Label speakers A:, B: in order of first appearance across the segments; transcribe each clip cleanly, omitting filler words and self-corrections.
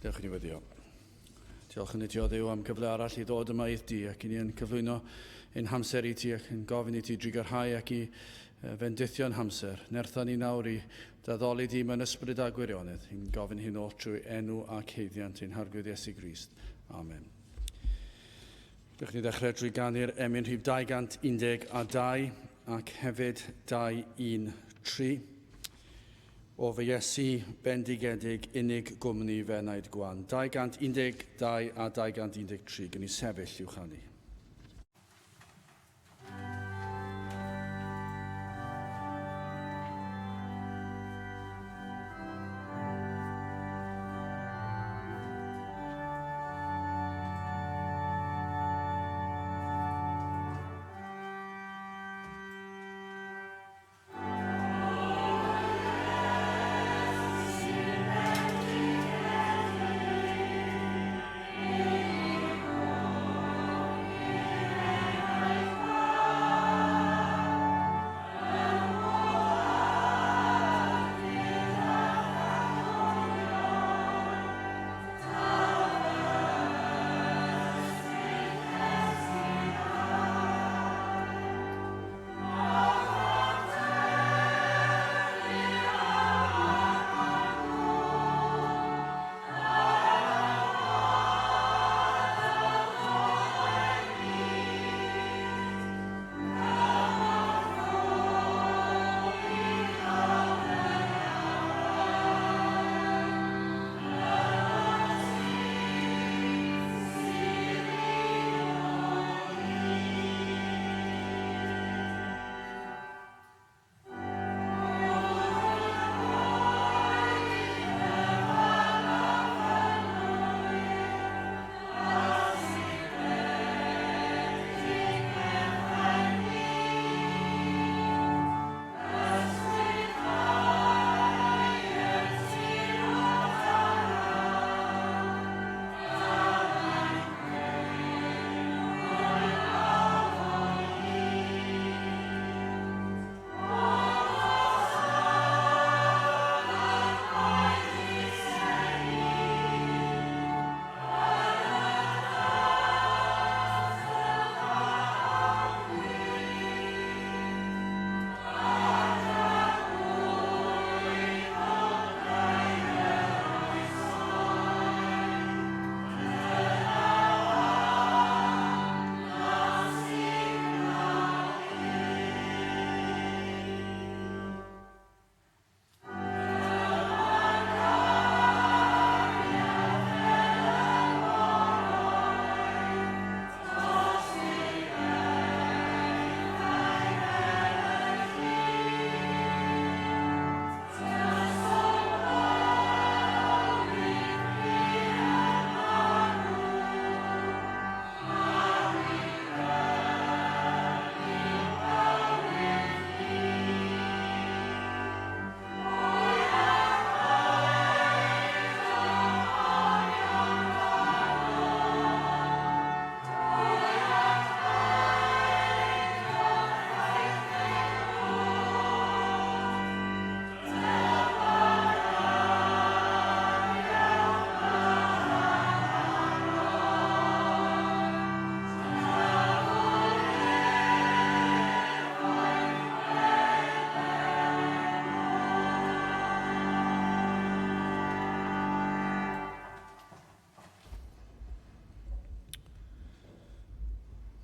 A: Dewch i ni weddio. Diolch yn i ti o Dduw am gyfle arall i ddod yma i'r di ac i ni yn cyflwyno ein hamser i ti ac yn gofyn i ti drugarhau ac i fendithio'n hamser. Nertha ni nawr i daddoli di mewn ysbryd a gwirionedd. I'n gofyn hyn oll trwy enw ac haeddiant ein Harglwydd Iesu Grist. Amen. Dewch ni ddechrau drwy ganu'r emyn rhif 212 ac hefyd 213. O fy Iesu bendigedig, unig gwmni f'enaid gwan. 212 a 213, gwn i sefyll i'w chanu.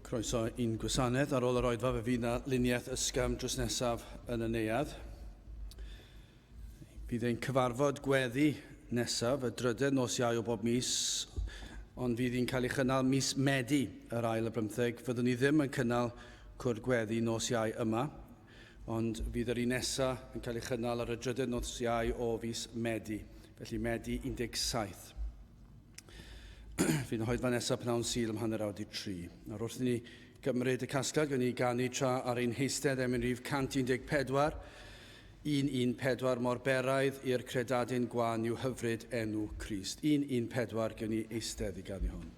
A: Croeso i'n gwasanaeth. Ar ôl yr oedfa fe fydd 'na luniaeth ysgafn drws nesaf yn y neuadd. Bydd ein cyfarfod gweddi nesaf, y drydedd nos Iau o bob mis, ond fydd hi'n cael ei chynnal mis Medi yr ail y bymtheg. Fyddwn ni ddim yn cynnal cwrdd gweddi nos Iau yma, ond fydd yr un nesaf yn cael ei chynnal ar y drydedd nos Iau o fis Medi, felly Medi 17. Fydd yn hoedfa nesaf pnawn Sul am 3:30. Nawr wrth i ni gymryd y casgliad, gawn ni ganu tra ar ein heistedd emyn rhif 114, 114 mor beraidd i'r credadun gwan yw hyfryd enw Crist. 114, gawn ni eistedd i ganu hwn.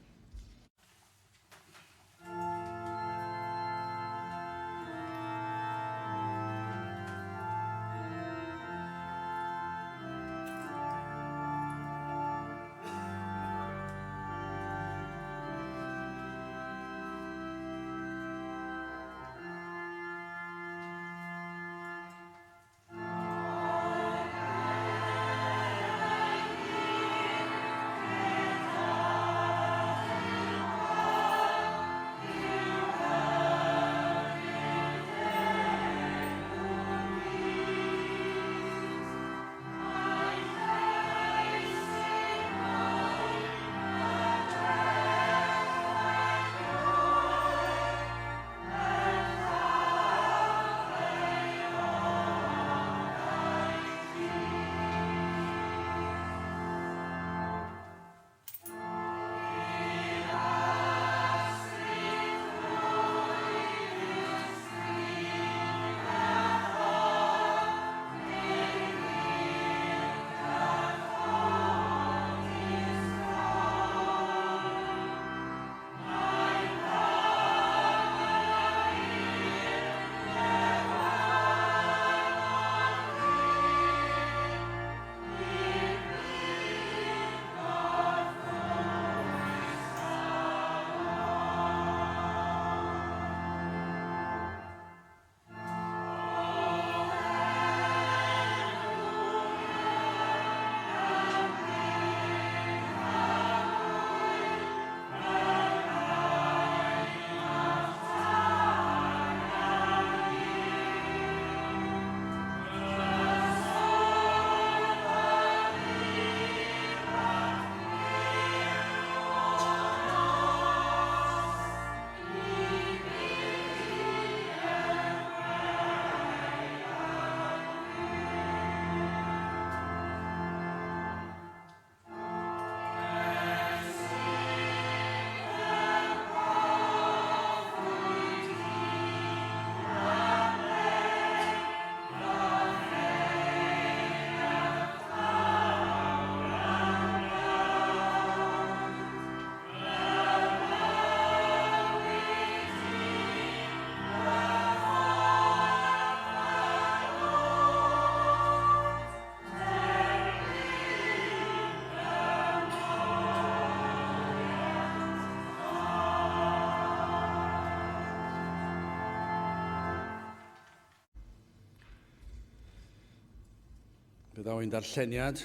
A: Byddaw i'n darlleniad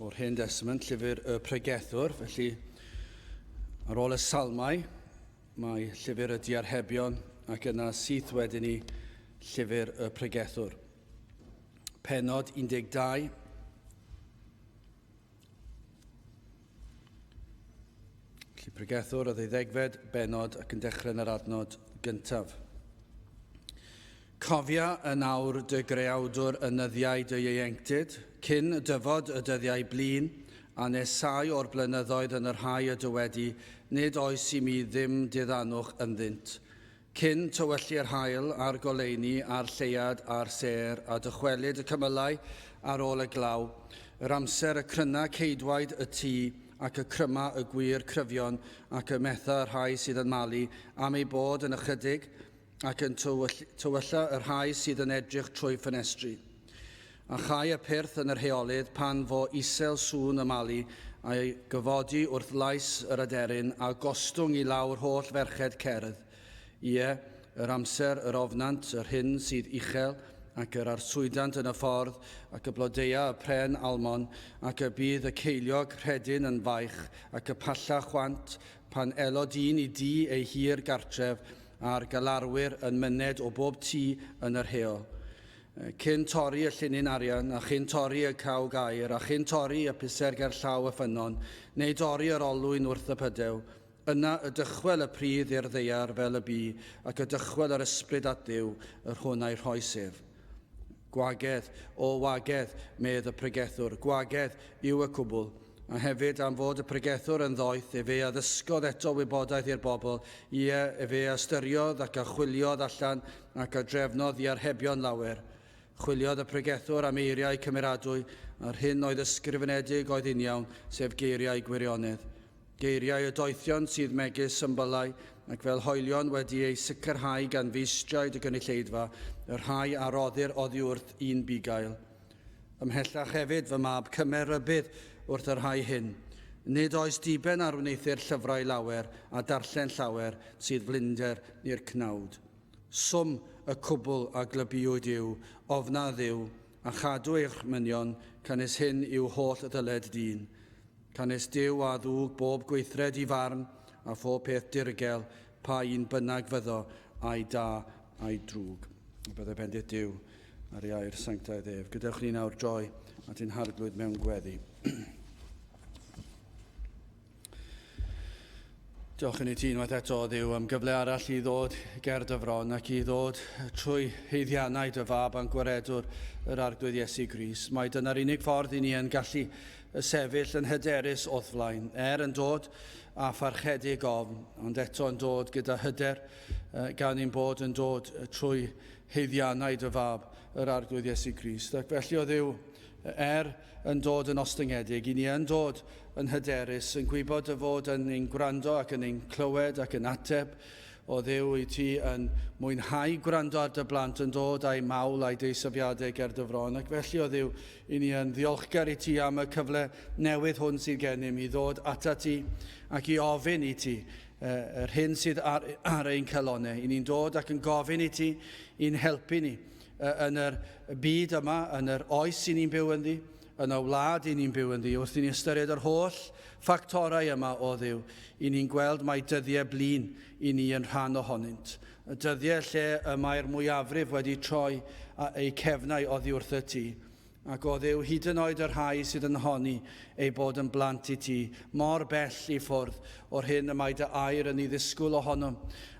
A: o'r Hen Testament, llyfr y Pregethwr, felly ar ôl y Salmau mae llyfr y Diarhebion ac yna syth wedyn i llyfr y Pregethwr. Penod 12. Felly pregethwr y ddeuddegfed bennod ac yn dechrau yn yr adnod gyntaf. Cofia yn awr dy greawdwr yn nyddiau dy ieuenctid, cyn dyfod y dyddiau blin, a nesau o'r blynyddoedd yn y rhai y dywedi, nid oes i mi ddim diddanwch ynddynt. Cyn tywyllu'r haul a'r goleuni a'r lleuad a'r sêr, a dychwelyd y cymylau ar ôl y glaw, yr amser y cryna ceidwaid y tŷ, ac y cryma y gwŷr cryfion, ac y metha y rhai sydd yn malu, am eu bod yn ychydig, ac yn tywylla y rhai sydd yn edrych trwy ffenestri. A chau y pyrth yn yr heolydd pan fo isel sŵn y malu, a'i gyfodi wrth lais yr aderyn, a gostwng i lawr holl ferched cerdd. Ie, yr amser yr ofnant yr hyn sydd uchel, ac yr arswydant yn y ffordd, ac y blodeua y pren almon, ac y bydd y ceiliog rhedyn yn faich, ac y palla chwant, pan elo dyn i dŷ ei hir gartref, a'r galarwyr yn myned o bob tu yn yr heol. Cyn torri y llinyn arian, a chyn torri y cawg aur, a chyn torri y piser ger llaw y ffynnon, neu dorri yr olwyn wrth y pydew, yna y dychwel y pridd i'r ddaear fel y bu, ac y dychwel yr ysbryd at Dduw, yr hwn a'i rhoes ef. Gwagedd, o wagedd, medd y pregethwr, gwagedd yw y cwbl. A hefyd, am fod y pregethwr yn ddoeth, efe a ddysgodd eto wybodaeth i'r bobl, ie, efe a ystyriodd ac a chwiliodd allan ac a drefnodd ddiarhebion lawer. Chwiliodd y pregethwr am eiriau cymeradwy, a'r hyn oedd ysgrifenedig oedd uniawn, sef geiriau gwirionedd. Geiriau y doethion sydd megis symbylau, ac fel hoelion wedi eu sicrhau gan feistriaid y gynulleidfa, y rhai a roddir oddiwrth un bugail. Ymhellach hefyd, fy mab, cymer rybudd wrth y rhai hyn. Nid oes diben ar wneuthur llyfrau lawer a darllen llawer sydd flinder i'r cnawd. Swm y cwbl a glybiwyd yw, ofna Dduw, a chadw ei orchmynion, canys hyn yw holl ddyled dyn. Canys Duw a ddwg bob gweithred i farn, a phob peth dirgel, pa un bynnag fyddo, ai da ai drwg. A byddai bendith Duw ar ei air sanctaidd ef. Gadewch ni nawr droi at ein harglwydd mewn gweddi. Diolch yn i ti unwaith eto, Dduw, am gyfle arall i ddod ger dy fron ac i ddod trwy heiddiannau dy fab a'n gwaredwr yr Arglwydd Iesu Grist. Mae dyna'r unig ffordd i ni yn gallu sefyll yn hyderus o'th flaen, er yn dod a pharchedig ofn, ond eto yn dod gyda hyder gan ein bod yn dod trwy haeddiannau dy fab, yr Arglwydd Iesu Grist. Ac felly, o Dduw, er yn dod yn ostyngedig, i ni yn dod yn hyderus, yn gwybod dy fod yn ein gwrando ac yn ein clywed ac yn ateb, o Dduw, i ti yn mwynhau gwrando ar dy blant yn dod â'i mawl a'i deisyfiadau ger dy fron. Ac felly, o Dduw, i ni yn ddiolchgar i ti am y cyfle newydd hwn sydd gennym i ddod atat ti ac i ofyn i ti yr hyn sydd ar, ar ein calonau. I ni'n dod ac yn gofyn i ti i'n helpu ni yn yr byd yma, yn yr oes i ni'n byw ynddi, yn y wlad i ni'n byw ynddi, wrth i ni ystyried yr holl ffactorau yma o Dduw, i ni'n gweld mai dyddiau blin i ni yn rhan ohonynt. Y dyddiau lle y mae'r mwyafrif wedi troi eu cefnau oddi wrth y ti. Ac o Dduw, hyd yn oed y rhai sydd yn honni eu bod yn blant i ti, mor bell i ffwrdd o'r hyn y mae dy air yn ei ddisgwyl ohonom.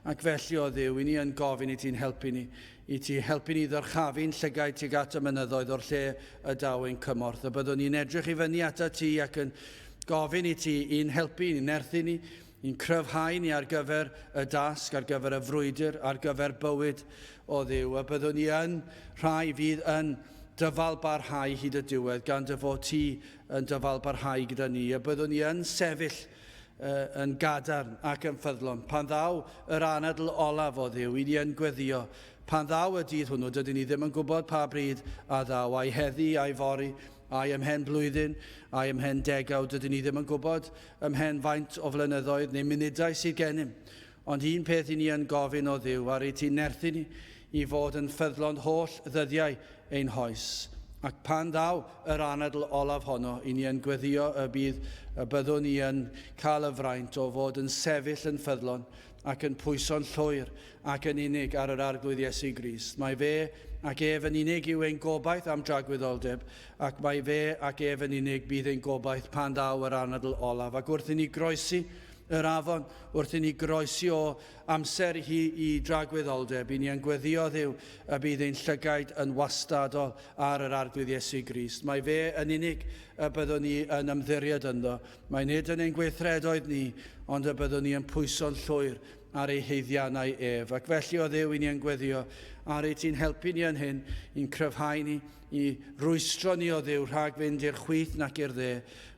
A: Ac felly, o Dduw, i ni yn gofyn i ti'n helpu ni, i ti helpu ni ddyrchafu'n llygaid tuag at y mynyddoedd o'r lle y daw ein cymorth. Y byddwn ni'n edrych i fyny atat ti ac yn gofyn i ti i'n helpu, i'n nerthu ni, i'n cryfhau ni ar gyfer y dasg, ar gyfer y frwydr, ar gyfer bywyd o Dduw. A byddwn ni yn rhai fydd yn dyfal barhau hyd y diwedd, gan dy fod ti yn dyfal barhau gyda ni. A byddwn ni yn sefyll yn gadarn ac yn ffyddlon. Pan ddaw yr anadl olaf o Dduw, i ni yn gweddio. Pan ddaw y dydd hwnnw, dydyn ni ddim yn gwybod pa bryd a ddaw, ai heddi, ai fory, Ai ymhen blwyddyn, ai ymhen degawd, dydyn ni ddim yn gwybod ymhen faint o flynyddoedd neu munudau sydd gennym. Ond un peth i ni yn gofyn o Dduw, ar i ti nerthu ni i fod yn ffyddlon holl ddyddiau ein hoes. Ac pan ddaw yr anadl olaf honno, i ni yn gweddio y bydd y byddwn ni yn cael y fraint o fod yn sefyll yn ffyddlon ac yn pwyso'n llwyr ac yn unig ar yr Arglwydd Iesu Grist. Mae fe ac ef yn unig yw ein gobaith am dragwyddoldeb, ac mae fe ac ef yn unig bydd ein gobaith pan ddaw yr anadl olaf. Ac wrth i ni groesi yr afon, wrth i ni groesi o amser hi i dragwyddoldeb, i ni yn gweddio Dduw y bydd ein llygaid yn wastadol ar yr Arglwydd Iesu Grist. Mae fe yn unig y byddwn ni yn ymddiried ynddo. Mae nid yn ein gweithredoedd ni, ond y byddwn ni yn pwyso'n llwyr ar ei haeddiannau ef. Ac felly, o Dduw, i ni yn gweddio ar ei ti'n helpu ni yn hyn, i'n cryfhau ni, i rwystro ni o Dduw rhag fynd i'r chwith nac i'r dde.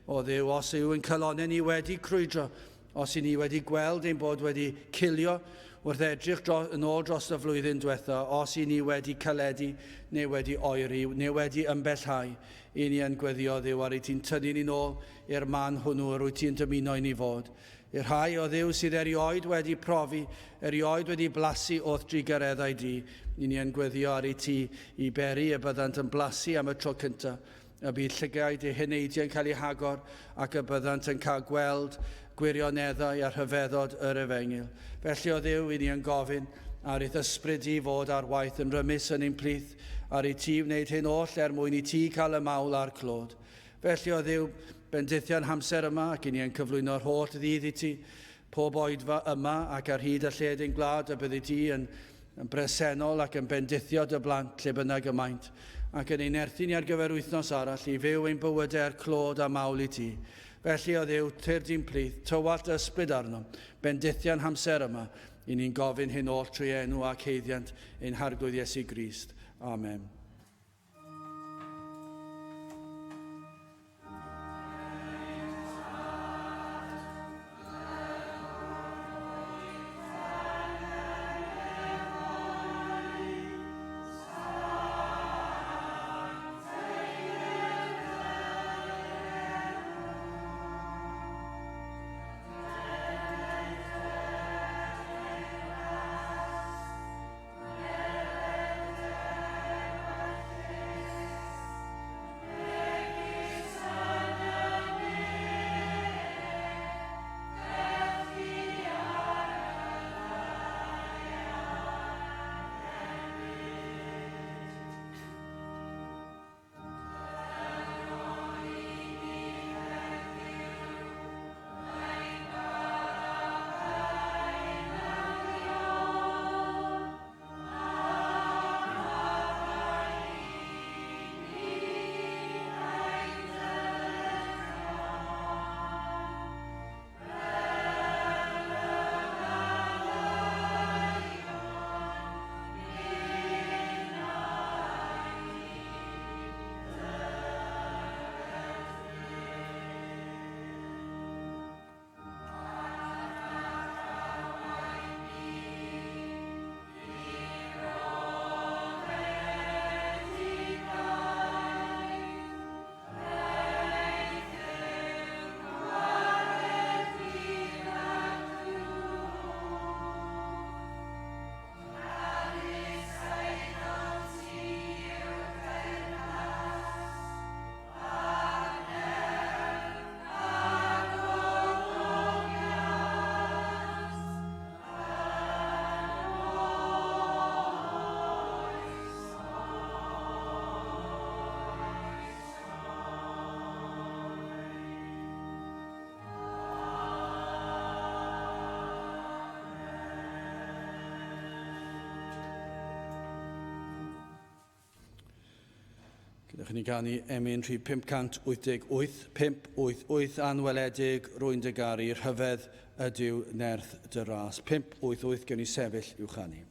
A: O Dduw, os yw ein calonnau ni wedi crwydro, os i ni wedi gweld ein bod wedi cilio wrth edrych yn ôl dros y flwyddyn diwetha, os i ni wedi caledu neu wedi oeri neu wedi ymbellhau, i ni yn gweddio Dduw ar ei ti'n tynnu ni'n ôl i'r man hwnnw yr wyt ti'n dymuno i ni fod. I'r rhai o Dduw sydd erioed wedi profi, erioed wedi blasu o'th drugareddau di, i ni yn gweddio ar ei ti i beri y byddant yn blasu am y tro cyntaf, y bydd llygaid eu heneidiau'n cael eu hagor ac y byddant yn cael gweld gwirioneddau a rhyfeddod yr efengyl. Felly o Dduw, i ni yn gofyn ar eith ysbryd di fod ar waith yn rymus yn ein plith, ar ei ti wneud hyn oll er mwyn i ti cael y mawl a'r clod. Felly, o Dduw, bendithia'n hamser yma ac i ni yn cyflwyno'r holl ddydd i ti, pob oedfa yma ac ar hyd a lled ein gwlad, y byddi di yn, yn bresennol ac yn bendithio dy blant lle bynnag y maent, ac yn ein nerthu ni ar gyfer wythnos arall i fyw ein bywydau er clod a mawl i ti. Felly, o Dduw, tyrd i'n plith, tywallt dy ysbryd arnom, bendithia'n hamser yma, i ni'n gofyn hyn oll trwy enw ac haeddiant ein Harglwydd Iesu Grist. Amen. Gyda chi ni ganu emyn rhif 588, 588 anweledig, rwy'n dy garu, rhyfedd ydyw nerth dy ras. 588 gewn ni sefyll i'w chanu.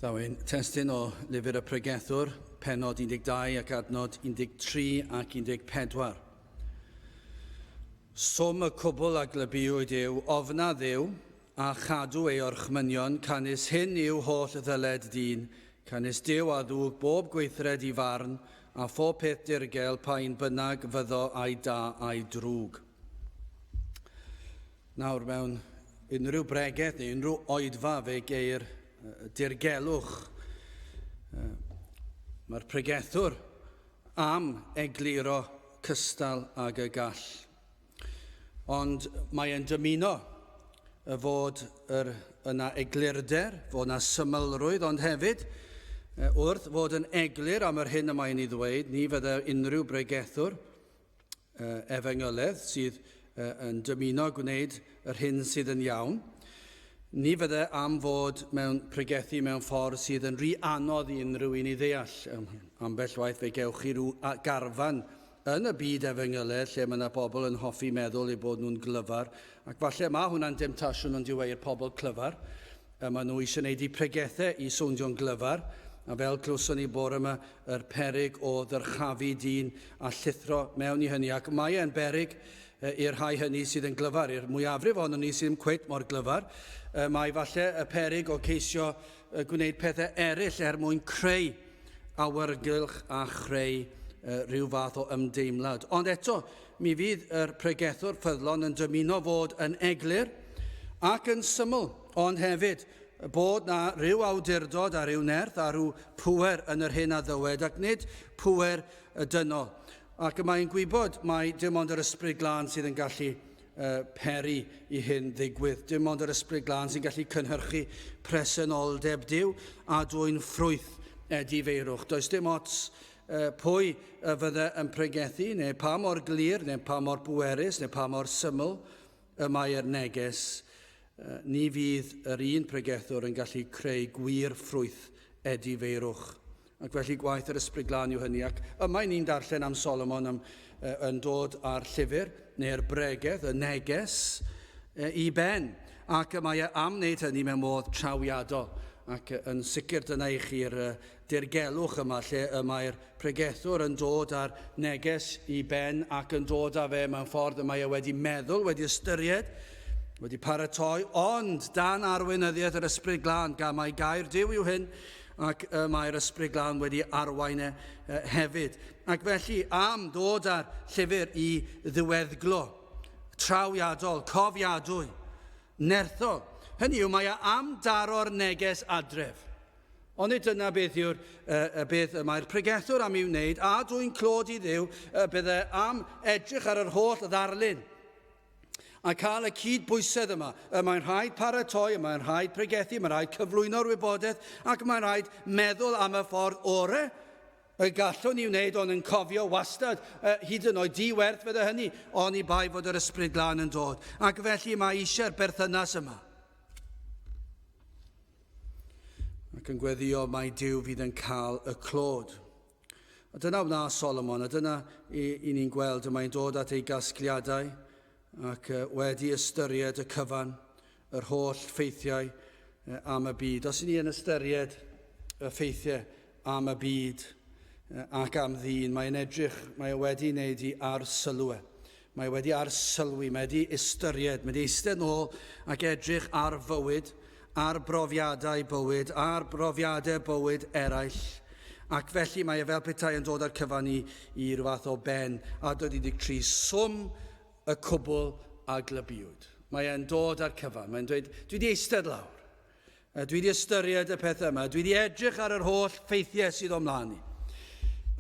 A: Ddaw ein testun o lyfr y Pregethwr, penod 12 ac adnod 13 ac 14. Swm y cwbl a glybiwyd yw ofna Dduw a chadw ei orchmynion, canys hyn yw holl ddyled dyn, canys Duw a ddwg bob gweithred i farn, a phob peth dirgel pa un bynnag fyddo ai da ai drwg. Nawr, mewn unrhyw bregeth neu unrhyw oedfa fe geir dirgelwch. Mae'r pregethwr am egluro cystal ag y gall. Ond mae e'n dymuno y fod yr, yna eglurder, fod yna symlrwydd, ond hefyd, wrth fod yn eglur am yr hyn y mae'n ei ddweud, ni fydde unrhyw bregethwr efengyledd sydd yn dymuno gwneud yr hyn sydd yn iawn. Ni fydde am fod mewn pregethu mewn ffordd sydd yn rhy anodd i unrhyw un i ddeall. Ambell waith fe gewch chi rhyw garfan yn y byd efengyledd lle mae yna bobl yn hoffi meddwl eu bod nhw'n glyfar, ac falle mae hwnna'n demtasiwn ond yw e i'r pobl clyfar. Maen nhw eisiau gwneud eu pregethau i sowndio'n glyfar, a fel clywson ni bore yma, yr peryg o ddyrchafu dyn a llithro mewn i hynny, ac mae e'n beryg i'r rhai hynny sydd yn glyfar, i'r mwyafrif ohonon ni sydd ddim cweit mor glyfar, mae falle y peryg o ceisio gwneud pethau eraill er mwyn creu awyrgylch a chreu rhyw fath o ymdeimlad. Ond eto, mi fydd yr pregethwr ffyddlon yn dymuno fod yn eglur ac yn syml, ond hefyd bod na rhyw awdurdod a rhyw nerth a rhyw pŵer yn yr hyn a ddywed, ac nid pŵer y dynol. Ac y mae'n gwybod mai dim ond yr Ysbryd Glân sydd yn gallu uh, peri i hyn ddigwydd. Dim ond yr Ysbryd Glân sy'n gallu cynhyrchu presenoldeb Duw a dwyn ffrwyth edifeirwch. Does dim ots uh, pwy y fydde yn pregethu, neu pa mor glir, neu pa mor bwerus, neu pa mor syml y mae'r neges, ni fydd yr un pregethwr yn gallu creu gwir ffrwyth edifeirwch. Ac felly gwaith yr Ysbryd Glân yw hynny. Ac yma ni'n darllen am Solomon am, yn dod â'r llyfr, neu'r bregeth, y neges, i ben. Ac y mae e am wneud hynny mewn modd trawiadol. Ac yn sicr dyna i chi'r dirgelwch yma lle y mae'r pregethwr yn dod â'r neges i ben ac yn dod â fe mewn ffordd y mae e wedi meddwl, wedi ystyried, wedi paratoi, ond dan arweinyddiaeth yr Ysbryd Glân, gan mai gair Duw yw hyn, ac y mae'r Ysbryd Glân wedi arwain e hefyd. Ac felly, am ddod â'r llyfr i ddiweddglo, trawiadol, cofiadwy, nerthol, hynny yw, mae e am daro'r neges adref. Ond nid dyna beth yw'r y beth y mae'r pregethwr am ei wneud, a dwyn clod i Dduw, y bydde am edrych ar yr holl ddarlun a cael y cyd-bwysedd yma. Y mae'n rhaid paratoi, y mae'n rhaid pregethu, mae'n rhaid cyflwyno'r wybodaeth, ac mae'n rhaid meddwl am y ffordd orau y gallwn ni wneud, ond yn cofio wastad, hyd yn oed di-werth fydde hynny, oni bai fod yr Ysbryd Glân yn dod. Ac felly mae eisiau'r berthynas yma. Ac yn gweddio mai Duw fydd yn cael y clod. A dyna wna Solomon, a dyna i, i ni'n gweld y mae'n dod at ei gasgliadau ac wedi ystyried y cyfan, yr holl ffeithiau am y byd. Os i ni yn ystyried y ffeithiau am y byd ac am ddyn, mae'n edrych, mae e wedi wneud i arsylwe. Mae e wedi arsylwi, mae wedi ystyried, mae wedi eistedd nôl ac edrych ar fywyd, ar brofiadau bywyd, ar brofiadau bywyd eraill. Ac felly mae e fel petai yn dod â'r cyfan i, i ryw fath o ben. Adnod 13, swm y cwbl a glybiwyd. Mae e'n dod â'r cyfan. Mae'n dweud, dwi wedi eistedd lawr. Dwi wedi ystyried y pethau yma. Dwi wedi edrych ar yr holl ffeithiau sydd o'm mlaen i.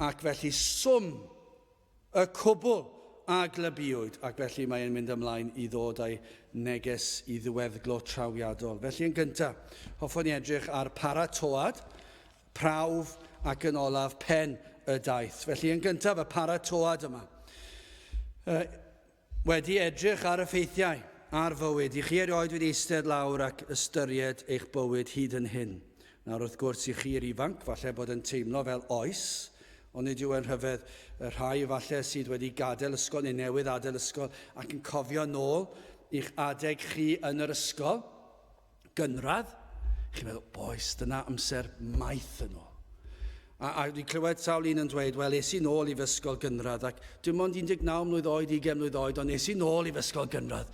A: Ac felly swm y cwbl a glybiwyd, ac felly mae e'n mynd ymlaen i ddod â'i neges i ddiweddglo trawiadol. Felly yn gyntaf, hoffwn i edrych ar paratoad, prawf ac yn olaf pen y daith. Felly yn gyntaf, y paratoad yma. Wedi edrych ar y ffeithiau ar fywyd, i chi erioed wedi eistedd lawr ac ystyried eich bywyd hyd yn hyn? Nawr wrth gwrs i chi'r ifanc, falle bod yn teimlo fel oes, ond nid yw e'n rhyfedd y rhai falle sydd wedi gadael ysgol neu newydd adael ysgol ac yn cofio nôl i'ch adeg chi yn yr ysgol gynradd, Chi'n meddwl, boes, dyna amser maith yn ôl. A, a dwi'n clywed sawl un yn dweud, wel, es i nôl i fy ysgol gynradd, ac dim ond 19 mlwydd oed, 20 mlwydd oed, ond es i nôl i fy ysgol gynradd.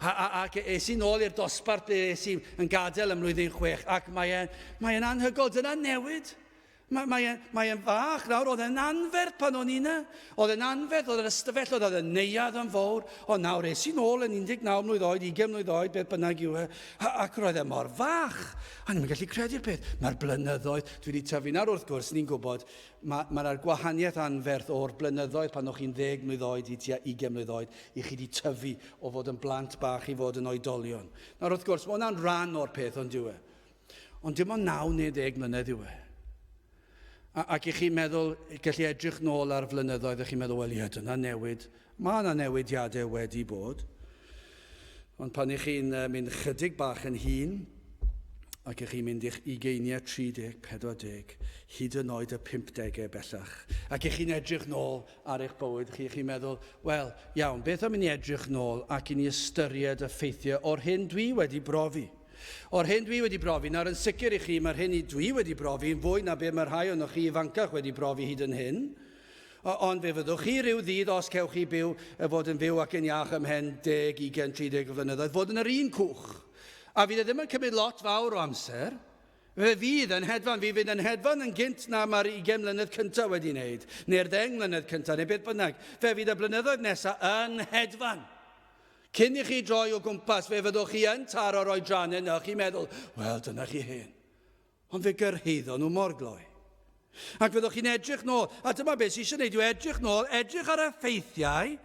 A: A, a, ac es i nôl i'r dosbarth ble es i yn gadael ym mlwyddyn chwech, ac mae'n mae anhygol, dyna newid. Mae, mae, e, mae e'n fach nawr, oedd e'n anferth pan o'n i yna. Oedd e'n anferth, oedd yr ystafell, oedd y neuadd yn fawr. Ond nawr es i'n ôl yn 19 mlwydd oed, 20 mlwydd oed, beth bynnag yw e, ac roedd e mor fach. A ni'n gallu credu'r peth. Mae'r blynyddoedd, dwi wedi tyfu nawr wrth gwrs, ni'n gwybod, mae'r ma, ma gwahaniaeth anferth o'r blynyddoedd pan o'ch chi'n 10 mlwydd oed i tua 20 mlwydd oed, i chi wedi tyfu o fod yn blant bach i fod yn oedolion. Nawr wrth gwrs, mae hwnna'n rhan o'r peth, ond dyw e. Ond dim ond 9 neu 10 mlynedd yw e. A, ac i chi'n meddwl, gallu edrych nôl ar flynyddoedd, a chi'n meddwl, wel ie, dyna newid. Mae yna newidiadau wedi bod. Ond pan i chi'n mynd chydig bach yn hŷn, ac i chi'n mynd i'ch ugeiniau 30, 40, hyd yn oed y 50au bellach, ac i chi'n edrych nôl ar eich bywyd chi, chi'n meddwl, wel, iawn, beth am i ni edrych nôl ac i ni ystyried y ffeithiau o'r hyn dwi wedi brofi? O'r hyn dwi wedi brofi, nawr yn sicr i chi, mae'r hyn dwi wedi brofi yn fwy na be mae rhai ohonoch chi ifancach wedi brofi hyd yn hyn. Ond fe fyddwch chi rhyw ddydd, os cewch chi byw, fod yn fyw ac yn iach ymhen 10, 20, 30 o flynyddoedd, fod yn yr un cwch. A fydd e ddim yn cymryd lot fawr o amser. Fe fydd yn hedfan, fi fydd yn hedfan yn gynt na mae'r 20 mlynedd cyntaf wedi wneud, neu'r 10 mlynedd cyntaf, neu beth bynnag. Fe fydd y blynyddoedd nesaf yn hedfan. Cyn i chi droi o gwmpas, fe fyddwch chi yn taro'r oedrannau yna, chi'n meddwl, wel, dyna chi hen. Ond fe gyrhaeddon nhw mor gloi. Ac fyddwch chi'n edrych nôl, a dyma beth sydd eisiau gwneud yw edrych nôl, edrych ar y ffeithiau,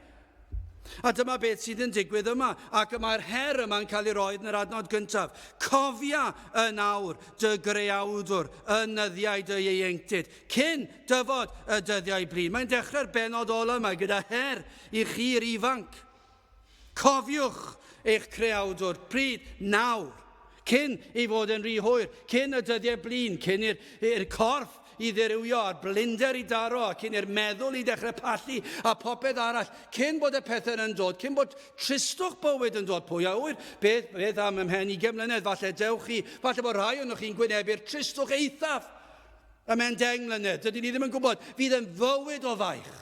A: a dyma beth sydd yn digwydd yma, ac y mae'r her yma'n cael ei roi yn yr adnod gyntaf. Cofia yn awr dy greawdwr yn nyddiau dy ieuenctid, cyn dyfod y dyddiau blin. Mae'n dechrau'r benod ola yma gyda her i chi'r ifanc. Cofiwch eich creawdwr, pryd? Nawr. Cyn ei fod yn rhy hwyr, cyn y dyddiau blin, cyn i'r corff i ddirywio a'r blinder i daro, a cyn i'r meddwl i ddechrau pallu a popeth arall, cyn bod y pethau yn dod, cyn bod tristwch bywyd yn dod, pwy a ŵyr, beth, beth am ymhen 20 mlynedd, falle dewch chi, falle bod rhai ohonoch chi'n gwynebu'r tristwch eithaf ymhen 10 mlynedd, dydyn ni ddim yn gwybod, fydd yn fywyd o faich.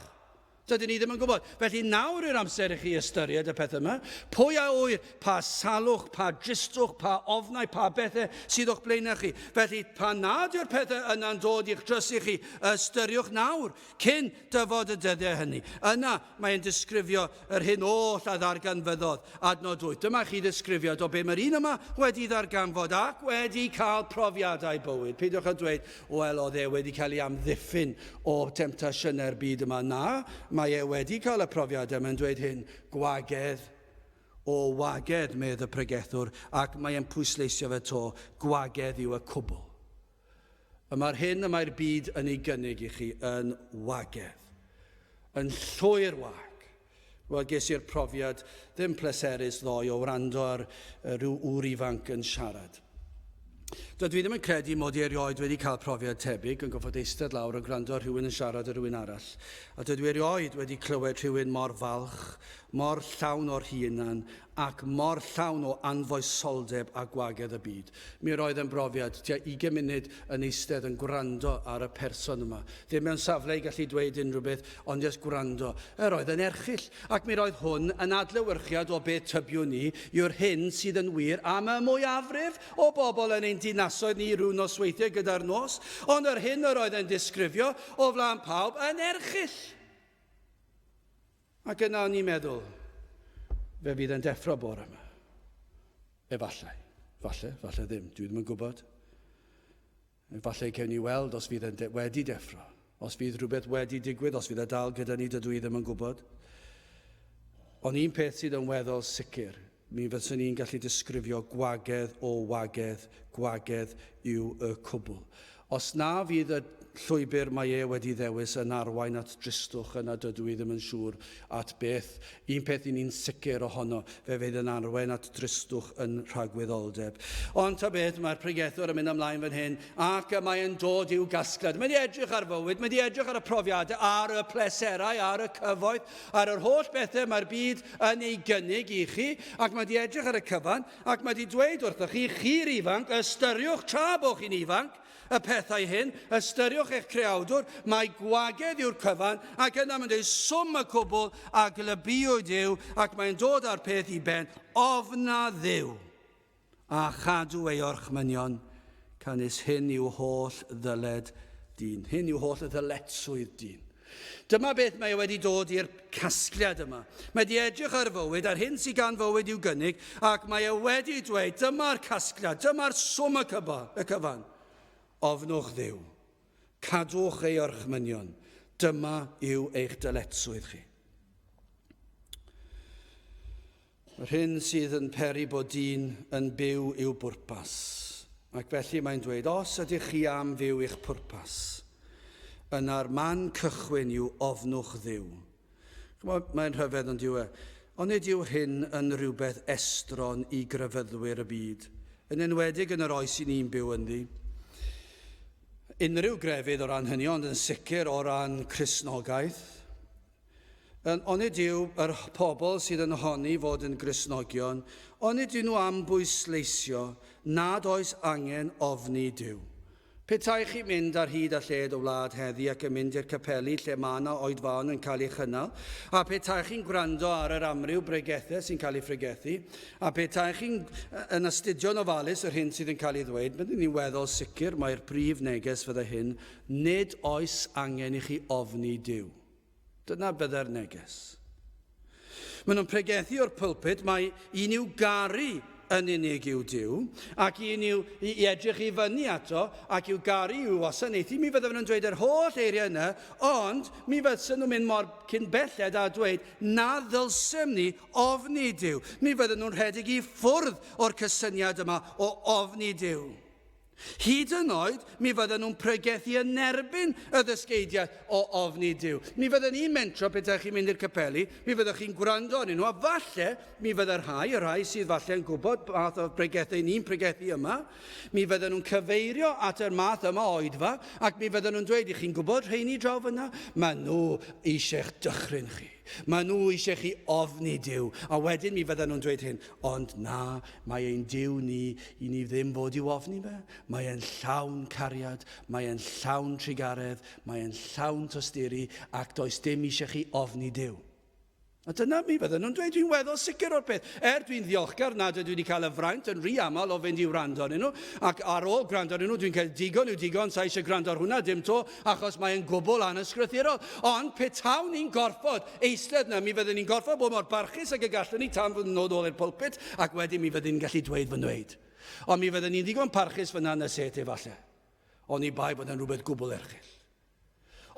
A: Dydyn ni ddim yn gwybod. Felly nawr yw'r amser i chi ystyried y peth yma. Pwy a ŵyr pa salwch, pa dristwch, pa ofnau, pa bethau sydd o'ch blaenau chi. Felly pan nad yw'r pethau yna'n dod i'ch drysu chi, ystyriwch nawr, cyn dyfod y dyddiau hynny. Yna mae'n disgrifio yr hyn oll a ddarganfyddodd. Adnod 8. Dyma chi ddisgrifiad o be mae'r un yma wedi ddarganfod ac wedi cael profiadau bywyd. Peidiwch â dweud, Wel, oedd e wedi cael ei amddiffyn o temtasiynau'r byd yma. Na, mae e wedi cael y profiadau. Mae'n dweud hyn, gwagedd o wagedd, medd y pregethwr, ac mae e'n pwysleisio fe to, gwagedd yw y cwbl. Y mae'r hyn y mae'r byd yn ei gynnig i chi yn wagedd, yn llwyr wag. Wel, ges i'r profiad ddim pleserus ddoe o wrando ar rhyw ŵr ifanc yn siarad. Dydw i ddim yn credu mod i erioed wedi cael profiad tebyg, yn gorfod eistedd lawr yn gwrando ar rhywun yn siarad â rhywun arall. A dydw i erioed wedi clywed rhywun mor falch, mor llawn o'r hunan, ac mor llawn o anfoesoldeb a gwagedd y byd. Mi roedd yn brofiad, tua ugain munud yn eistedd yn gwrando ar y person yma. Ddim mewn safle i gallu dweud unrhyw beth, ond jyst gwrando. Yr oedd yn erchyll, ac mi roedd hwn yn adlewyrchiad o beth tybiwn i yw'r hyn sydd yn wir am y mwyafrif o bobl yn ein dinasoedd ni rhyw nosweithiau gyda'r nos, ond yr hyn yr oedd e'n disgrifio o flaen pawb yn erchyll. Ac yna o'n i'n meddwl, fe fydd e'n deffro bore yma. Efallai. Falle, falle ddim. Dwi ddim yn gwybod. Efallai cewn ni weld os fydd e'n de wedi deffro. Os fydd rhywbeth wedi digwydd, os fydd e dal gyda ni, dydw i ddim yn gwybod. Ond un peth sydd yn weddol sicr, mi fyswn i'n gallu disgrifio gwagedd o wagedd, gwagedd yw y cwbl. Os na fydd y llwybr mae e wedi ddewis yn arwain at dristwch yna dydw i ddim yn siŵr at beth. Un peth i ni'n sicr ohono, fe fydd yn arwain at dristwch yn rhagwyddoldeb. Ond ta beth, mae'r pregethwr yn mynd ymlaen fan hyn ac y mae yn dod i'w gasgliad. Mae wedi edrych ar fywyd, mae wedi edrych ar y profiadau, ar y pleserau, ar y cyfoeth, ar yr holl bethau mae'r byd yn ei gynnig i chi, ac mae wedi edrych ar y cyfan, ac mae wedi dweud wrthoch chi, chi'r ifanc, ystyriwch tra bod chi'n ifanc, y pethau hyn, ystyriwch eich creawdwr, mae gwagedd yw'r cyfan, ac yna mae'n dweud swm y cwbl a glybiwyd yw, ac mae'n dod â'r peth i ben, ofna Dduw, a chadw ei orchmynion, canys hyn yw holl ddyled dyn. Hyn yw holl ddyletswydd dyn. Dyma beth mae e wedi dod i'r casgliad yma. Mae wedi edrych ar fywyd, a'r hyn sydd gan fywyd i'w gynnig, ac mae e wedi dweud, dyma'r casgliad, dyma'r swm y cyfan. Y cyfan. Ofnwch Dduw, cadwch ei orchmynion, dyma yw eich dyletswydd chi. Yr hyn sydd yn peri bod dyn yn byw i'w bwrpas. Ac felly mae'n dweud, os ydych chi am fyw i'ch pwrpas, yna'r man cychwyn yw ofnwch Dduw. Ch'mod, mae'n rhyfedd ond yw e. Onid yw hyn yn rhywbeth estron i grefyddwyr y byd, yn enwedig yn yr oes i ni'n byw ynddi? Unrhyw grefydd o ran hynny, ond yn sicr o ran Cristnogaeth. Onid yw yr pobl sydd yn honni fod yn Gristnogion, onid yw nhw am bwysleisio nad oes angen ofni Duw? Petai chi'n mynd ar hyd a lled y wlad heddi ac yn mynd i'r capeli lle mae yna oedfaon yn cael ei chynnal, a petai chi'n gwrando ar yr amryw bregethau sy'n cael ei phregethu, a petai chi'n yn astudio'n ofalus yr hyn sydd yn cael ei ddweud, byddwn ni'n weddol sicr mai'r prif neges fydde hyn, nid oes angen i chi ofni Duw. Dyna bydde'r neges. Maen nhw'n pregethu o'r pulpit mai un i'w garu yn unig yw Duw, ac un i'w, i, i edrych i fyny ato, ac i'w garu i'w wasanaethu. Mi fydden nhw'n dweud yr holl eiriau yna, ond mi fysen nhw'n mynd mor cyn belled a dweud na ddylsem ni ofni Duw. Mi fydden nhw'n rhedeg i ffwrdd o'r cysyniad yma o ofni Duw. Hyd yn oed, mi fydden nhw'n pregethu yn erbyn y ddysgeidiaeth o ofni Duw. Mi fydden ni'n mentro petaech chi'n mynd i'r capeli, mi fyddech chi'n gwrando arnyn nhw, a falle mi fydde rhai, y rhai sydd falle yn gwybod math o bregethu ni'n pregethu yma, mi fydden nhw'n cyfeirio at yr math yma o oedfa, ac mi fydden nhw'n dweud, i chi'n gwybod rheini draw fyna? Maen nhw eisiau'ch dychryn chi. Maen nhw eisiau chi ofni Duw. A wedyn mi fydden nhw'n dweud hyn, ond na, mae ein Duw ni i ni ddim fod i'w ofni fe. Mae e'n llawn cariad, mae e'n llawn trugaredd, mae e'n llawn tosturi, ac does dim eisiau chi ofni Duw. A dyna mi fydden nhw'n dweud, dwi'n weddol sicr o'r peth. Er dwi'n ddiolchgar nad ydw i wedi cael y fraint yn rhy aml o fynd i wrando arnyn nhw, ac ar ôl gwrando arnyn nhw dwi'n cael digon yw digon, sa eisiau gwrando ar hwnna dim to, achos mae e'n gwbl anysgrythurol. Ond petawn ni'n gorfod eistedd 'na, mi fydden ni'n gorfod bod mor barchus ag y gallwn ni tan fod yn dod ôl i'r pulpit, ac wedyn mi fydden ni'n gallu dweud fy nweud. Ond mi fydden ni'n ddigon parchus fyna yn y set efallai. Oni bai bod e'n rhywbeth gwbl erchyll.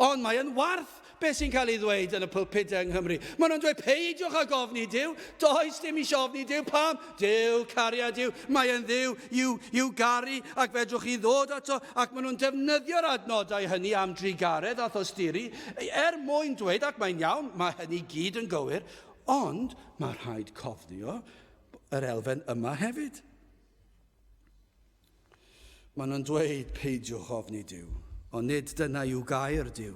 A: Ond mae yn warth beth sy'n cael ei ddweud yn y pulpitau yng Nghymru. Maen nhw'n dweud, peidiwch ag ofni Duw, does dim eisiau ofni Duw, pam? Duw, cariad yw, mae e'n Dduw i'w, i'w garu ac fedrwch chi ddod ato, ac maen nhw'n defnyddio'r adnodau hynny am drugaredd a thosturi er mwyn dweud, ac mae'n iawn, mae hynny gyd yn gywir, ond mae rhaid cofio yr elfen yma hefyd. Maen nhw'n dweud, peidiwch ofni Duw, ond nid dyna yw gair Duw,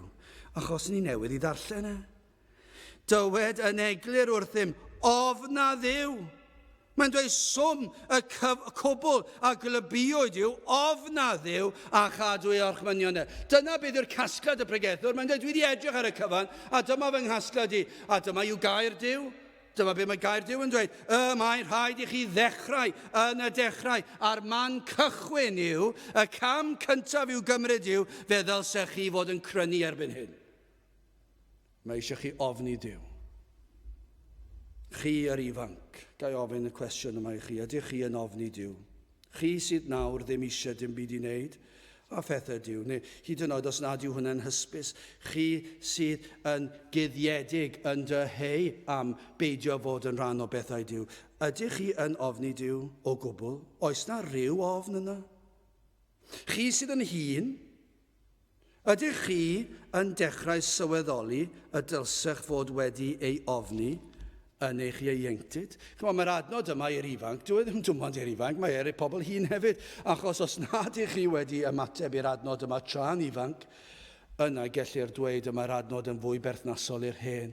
A: achos ni newydd i ddarllen e. Dywed yn eglur wrthym, ofna Dduw. Mae'n dweud swm y cwbl a glybioed yw ofna Dduw a chadw ei orchmynion e. Dyna beth yw'r casgliad y pregethwr. Mae'n dweud, dwi wedi edrych ar y cyfan, a dyma fy nghasgliad i, a dyma yw gair Duw. Dyma beth mae gair Duw yn dweud. Y mae'n rhaid i chi ddechrau yn y dechrau, a'r man cychwyn yw, y cam cyntaf i'w gymryd yw, fe ddylsech chi fod yn crynu erbyn hyn. Mae eisiau chi ofni Duw. Chi yr ifanc, ga i ofyn y cwestiwn yma i chi, ydych chi yn ofni Duw? Chi sydd nawr ddim eisiau dim byd i wneud â phethau Duw, neu hyd yn oed os nad yw hwnna'n hysbys, chi sydd yn guddiedig yn dyheu am beidio fod yn rhan o bethau Duw, ydych chi yn ofni Duw o gwbl? Oes na rhyw ofn yna? Chi sydd yn hŷn, Ydych chi yn dechrau sylweddoli y dylsech fod wedi ei ofni yn eich ieuenctid? Chimod, mae'r adnod yma i'r ifanc, dyw e ddim dim ond i'r ifanc, mae e i'r pobl hŷn hefyd, achos os nad ych chi wedi ymateb i'r adnod yma tra'n ifanc, yna gellir dweud y mae'r adnod yn fwy berthnasol i'r hen.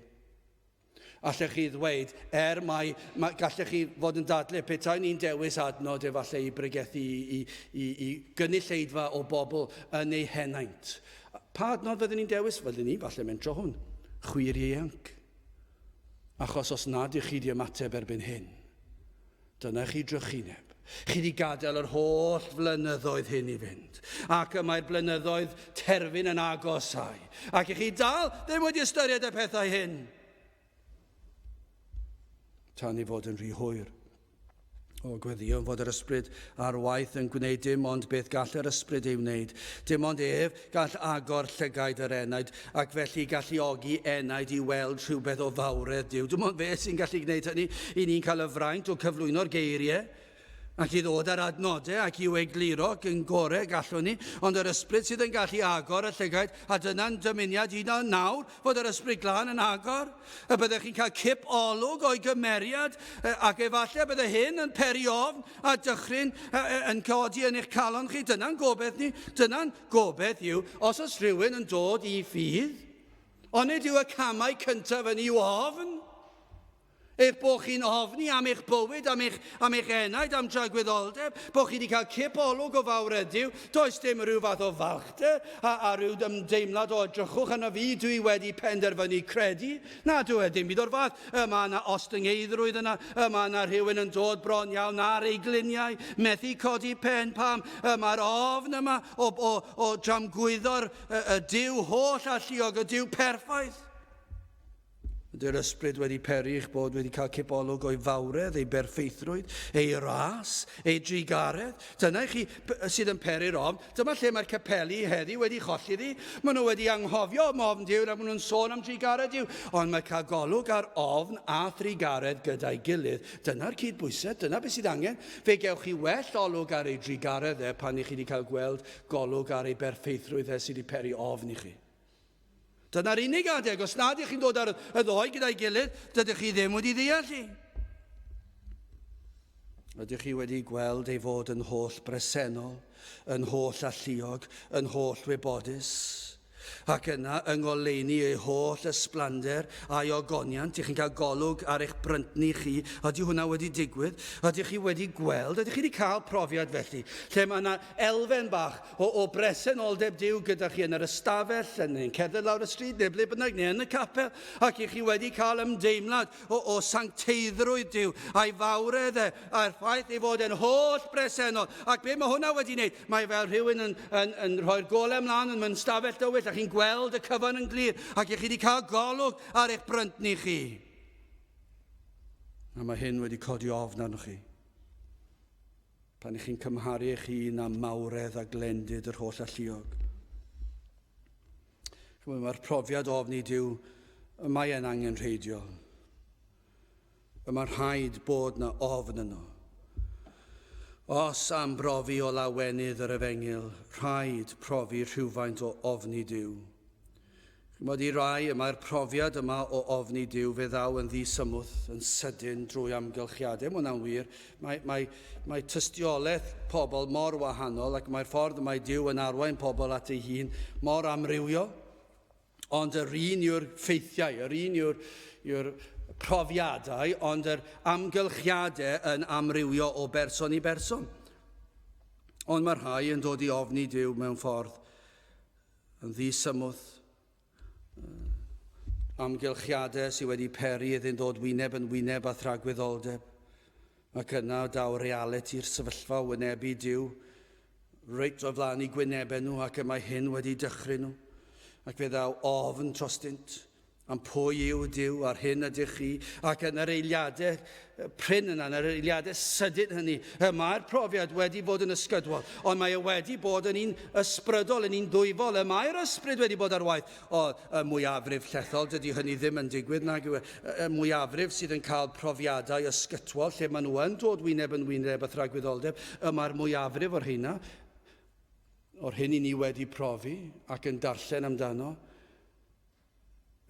A: Allech chi ddweud, er mai, ma, gallech chi fod yn dadle petai ni'n dewis adnod efallai i bregethu i, i, i, i gynulleidfa o bobl yn ei henaint. Pa adnod fyddwn ni'n dewis? Fyddwn ni falle mentro hwn. Chwir ieuanc. Achos os nad ych chi di ymateb erbyn hyn, dyna chi drychineb. Chi di gadael yr holl flynyddoedd hyn i fynd, ac y mae'r blynyddoedd terfyn yn agosau, ac i chi dal ddim wedi ystyried y pethau hyn. Tan i fod yn rhy hwyr. O, gweddïwn fod yr ysbryd ar waith yn gwneud dim ond beth gall yr ysbryd ei wneud. Dim ond ef gall agor llygaid yr enaid, ac felly galluogi enaid i weld rhywbeth o fawredd Duw. Dim ond fe sy'n gallu gwneud hynny. I ni'n cael y fraint o cyflwyno'r geiriau ac i ddod ar adnodau ac i'w egluro yn gorau gallwn ni, ond yr ysbryd sydd yn gallu agor y llygaid, a dyna'n dymuniad i nawr, fod yr ysbryd glân yn agor, y byddech chi'n cael cip olwg o'i gymeriad, ac efallai bydde hyn yn peri ofn a dychryn yn codi yn eich calon chi. Dyna'n gobeith ni, dyna'n Gobeith yw, os oes rhywun yn dod i ffydd, onid yw y camau cyntaf yn i'w ofn? Eich bod chi'n ofni am eich bywyd, am eich, am eich enaid, am dragwyddoldeb, bod chi wedi cael cip olwg o fawr ydyw, does dim rhyw fath o falchder a, a rhyw ymdeimlad o edrychwch yna fi, dwi wedi penderfynu credu. Na, dwi e ddim byd o'r fath. Y mae yna ostyngeiddrwydd yna, y mae yna rhywun yn dod bron iawn ar ei gliniau, methu codi pen pam, y mae'r ofn yma o, o, o dramgwyddo'r y, y Duw holl alluog, y Duw perffaith. Ydy'r ysbryd wedi peri eich bod wedi cael cipolwg o'i fawredd, ei berffeithrwydd, ei ras, ei drugaredd? Dyna i chi sydd yn peri'r ofn. Dyma lle mae'r capeli heddi wedi cholli ddi. Maen nhw wedi anghofio am ofn Duw, ac maen nhw'n sôn am drugaredd Duw. Ond mae cael golwg ar ofn a thrugaredd gyda'i gilydd, dyna'r cydbwysedd, dyna beth sydd angen. Fe gewch chi well olwg ar ei drugaredd e pan i chi wedi cael gweld golwg ar ei berffeithrwydd e sydd wedi peri ofn i chi. Dyna'r unig adeg, os nad ych chi'n dod ar y ddoi gyda'i gilydd, dydych chi ddim wedi ddeall i. Ydych chi wedi gweld ei fod yn holl bresennol, yn holl alluog, yn holl wybodus? Ac yna, yng ngoleuni ei holl ysblander a'i ogoniant, ych chi'n cael golwg ar eich bryntni chi. Ydy hwnna wedi digwydd? Ydych chi wedi gweld? Ydych chi wedi cael profiad felly, lle mae yna elfen bach o, o bresenoldeb Duw gyda chi yn yr ystafell, yn, yn cerdded lawr y stryd, neu ble bynnag, neu yn y capel, ac i chi wedi cael ymdeimlad o, o sancteiddrwydd Duw, a'i fawredd e, a'r ffaith ei fod e'n holl bresennol. Ac be mae hwnna wedi wneud? Mae fel rhywun yn, yn, yn rhoi'r golau ymlaen yn mynd stafell dywyll, a chi'n gweld y cyfan yn glir, ac i chi wedi cael golwg ar eich bryntni chi. A mae hyn wedi codi ofn arnoch chi. Pan ych chi'n cymharu eich hun â mawredd a glendid yr holl alluog. Mae'r profiad ofni Duw, y mae e'n angenrheidiol. Y mae rhaid bod na ofn yno. Os am brofi o lawenydd yr efengyl, rhaid profi rhywfaint o ofni Duw. Chimod, i rai, y mae'r profiad yma o ofni Duw fe ddaw yn ddisymwth, yn sydyn drwy amgylchiadau. Mae hwnna'n wir. Mae, mae, mae tystiolaeth pobl mor wahanol ac mae'r ffordd y mae Duw yn arwain pobl at ei hun mor amrywiol. Ond yr un yw'r ffeithiau, yr un yw'r, yw'r profiadau, ond yr amgylchiadau yn amrywio o berson i berson. Ond mae rhai yn dod i ofni Duw mewn ffordd yn ddisymwth, amgylchiadau sydd wedi peri iddyn ddod wyneb yn wyneb â thragwyddoldeb. Ac yna daw realiti'r sefyllfa o wynebu Duw reit o flaen eu gwynebau nhw ac y mae hyn wedi dychryn nhw. Ac fe ddaw ofn trostynt am pwy yw Duw a'r hyn ydych chi, ac yn yr eiliadau prin yna, yn yr eiliadau sydyn hynny, y mae'r profiad wedi bod yn ysgydwol, ond mae e wedi bod yn un ysbrydol, yn un ddwyfol, y mae'r ysbryd wedi bod ar waith. O, y mwyafrif llethol, dydy hynny ddim yn digwydd, nag yw e. Y mwyafrif sydd yn cael profiadau ysgytwol, lle maen nhw yn dod wyneb yn wyneb â thragwyddoldeb, y mae'r mwyafrif o'r rheina. o'r hyn i ni wedi profi ac yn darllen amdano,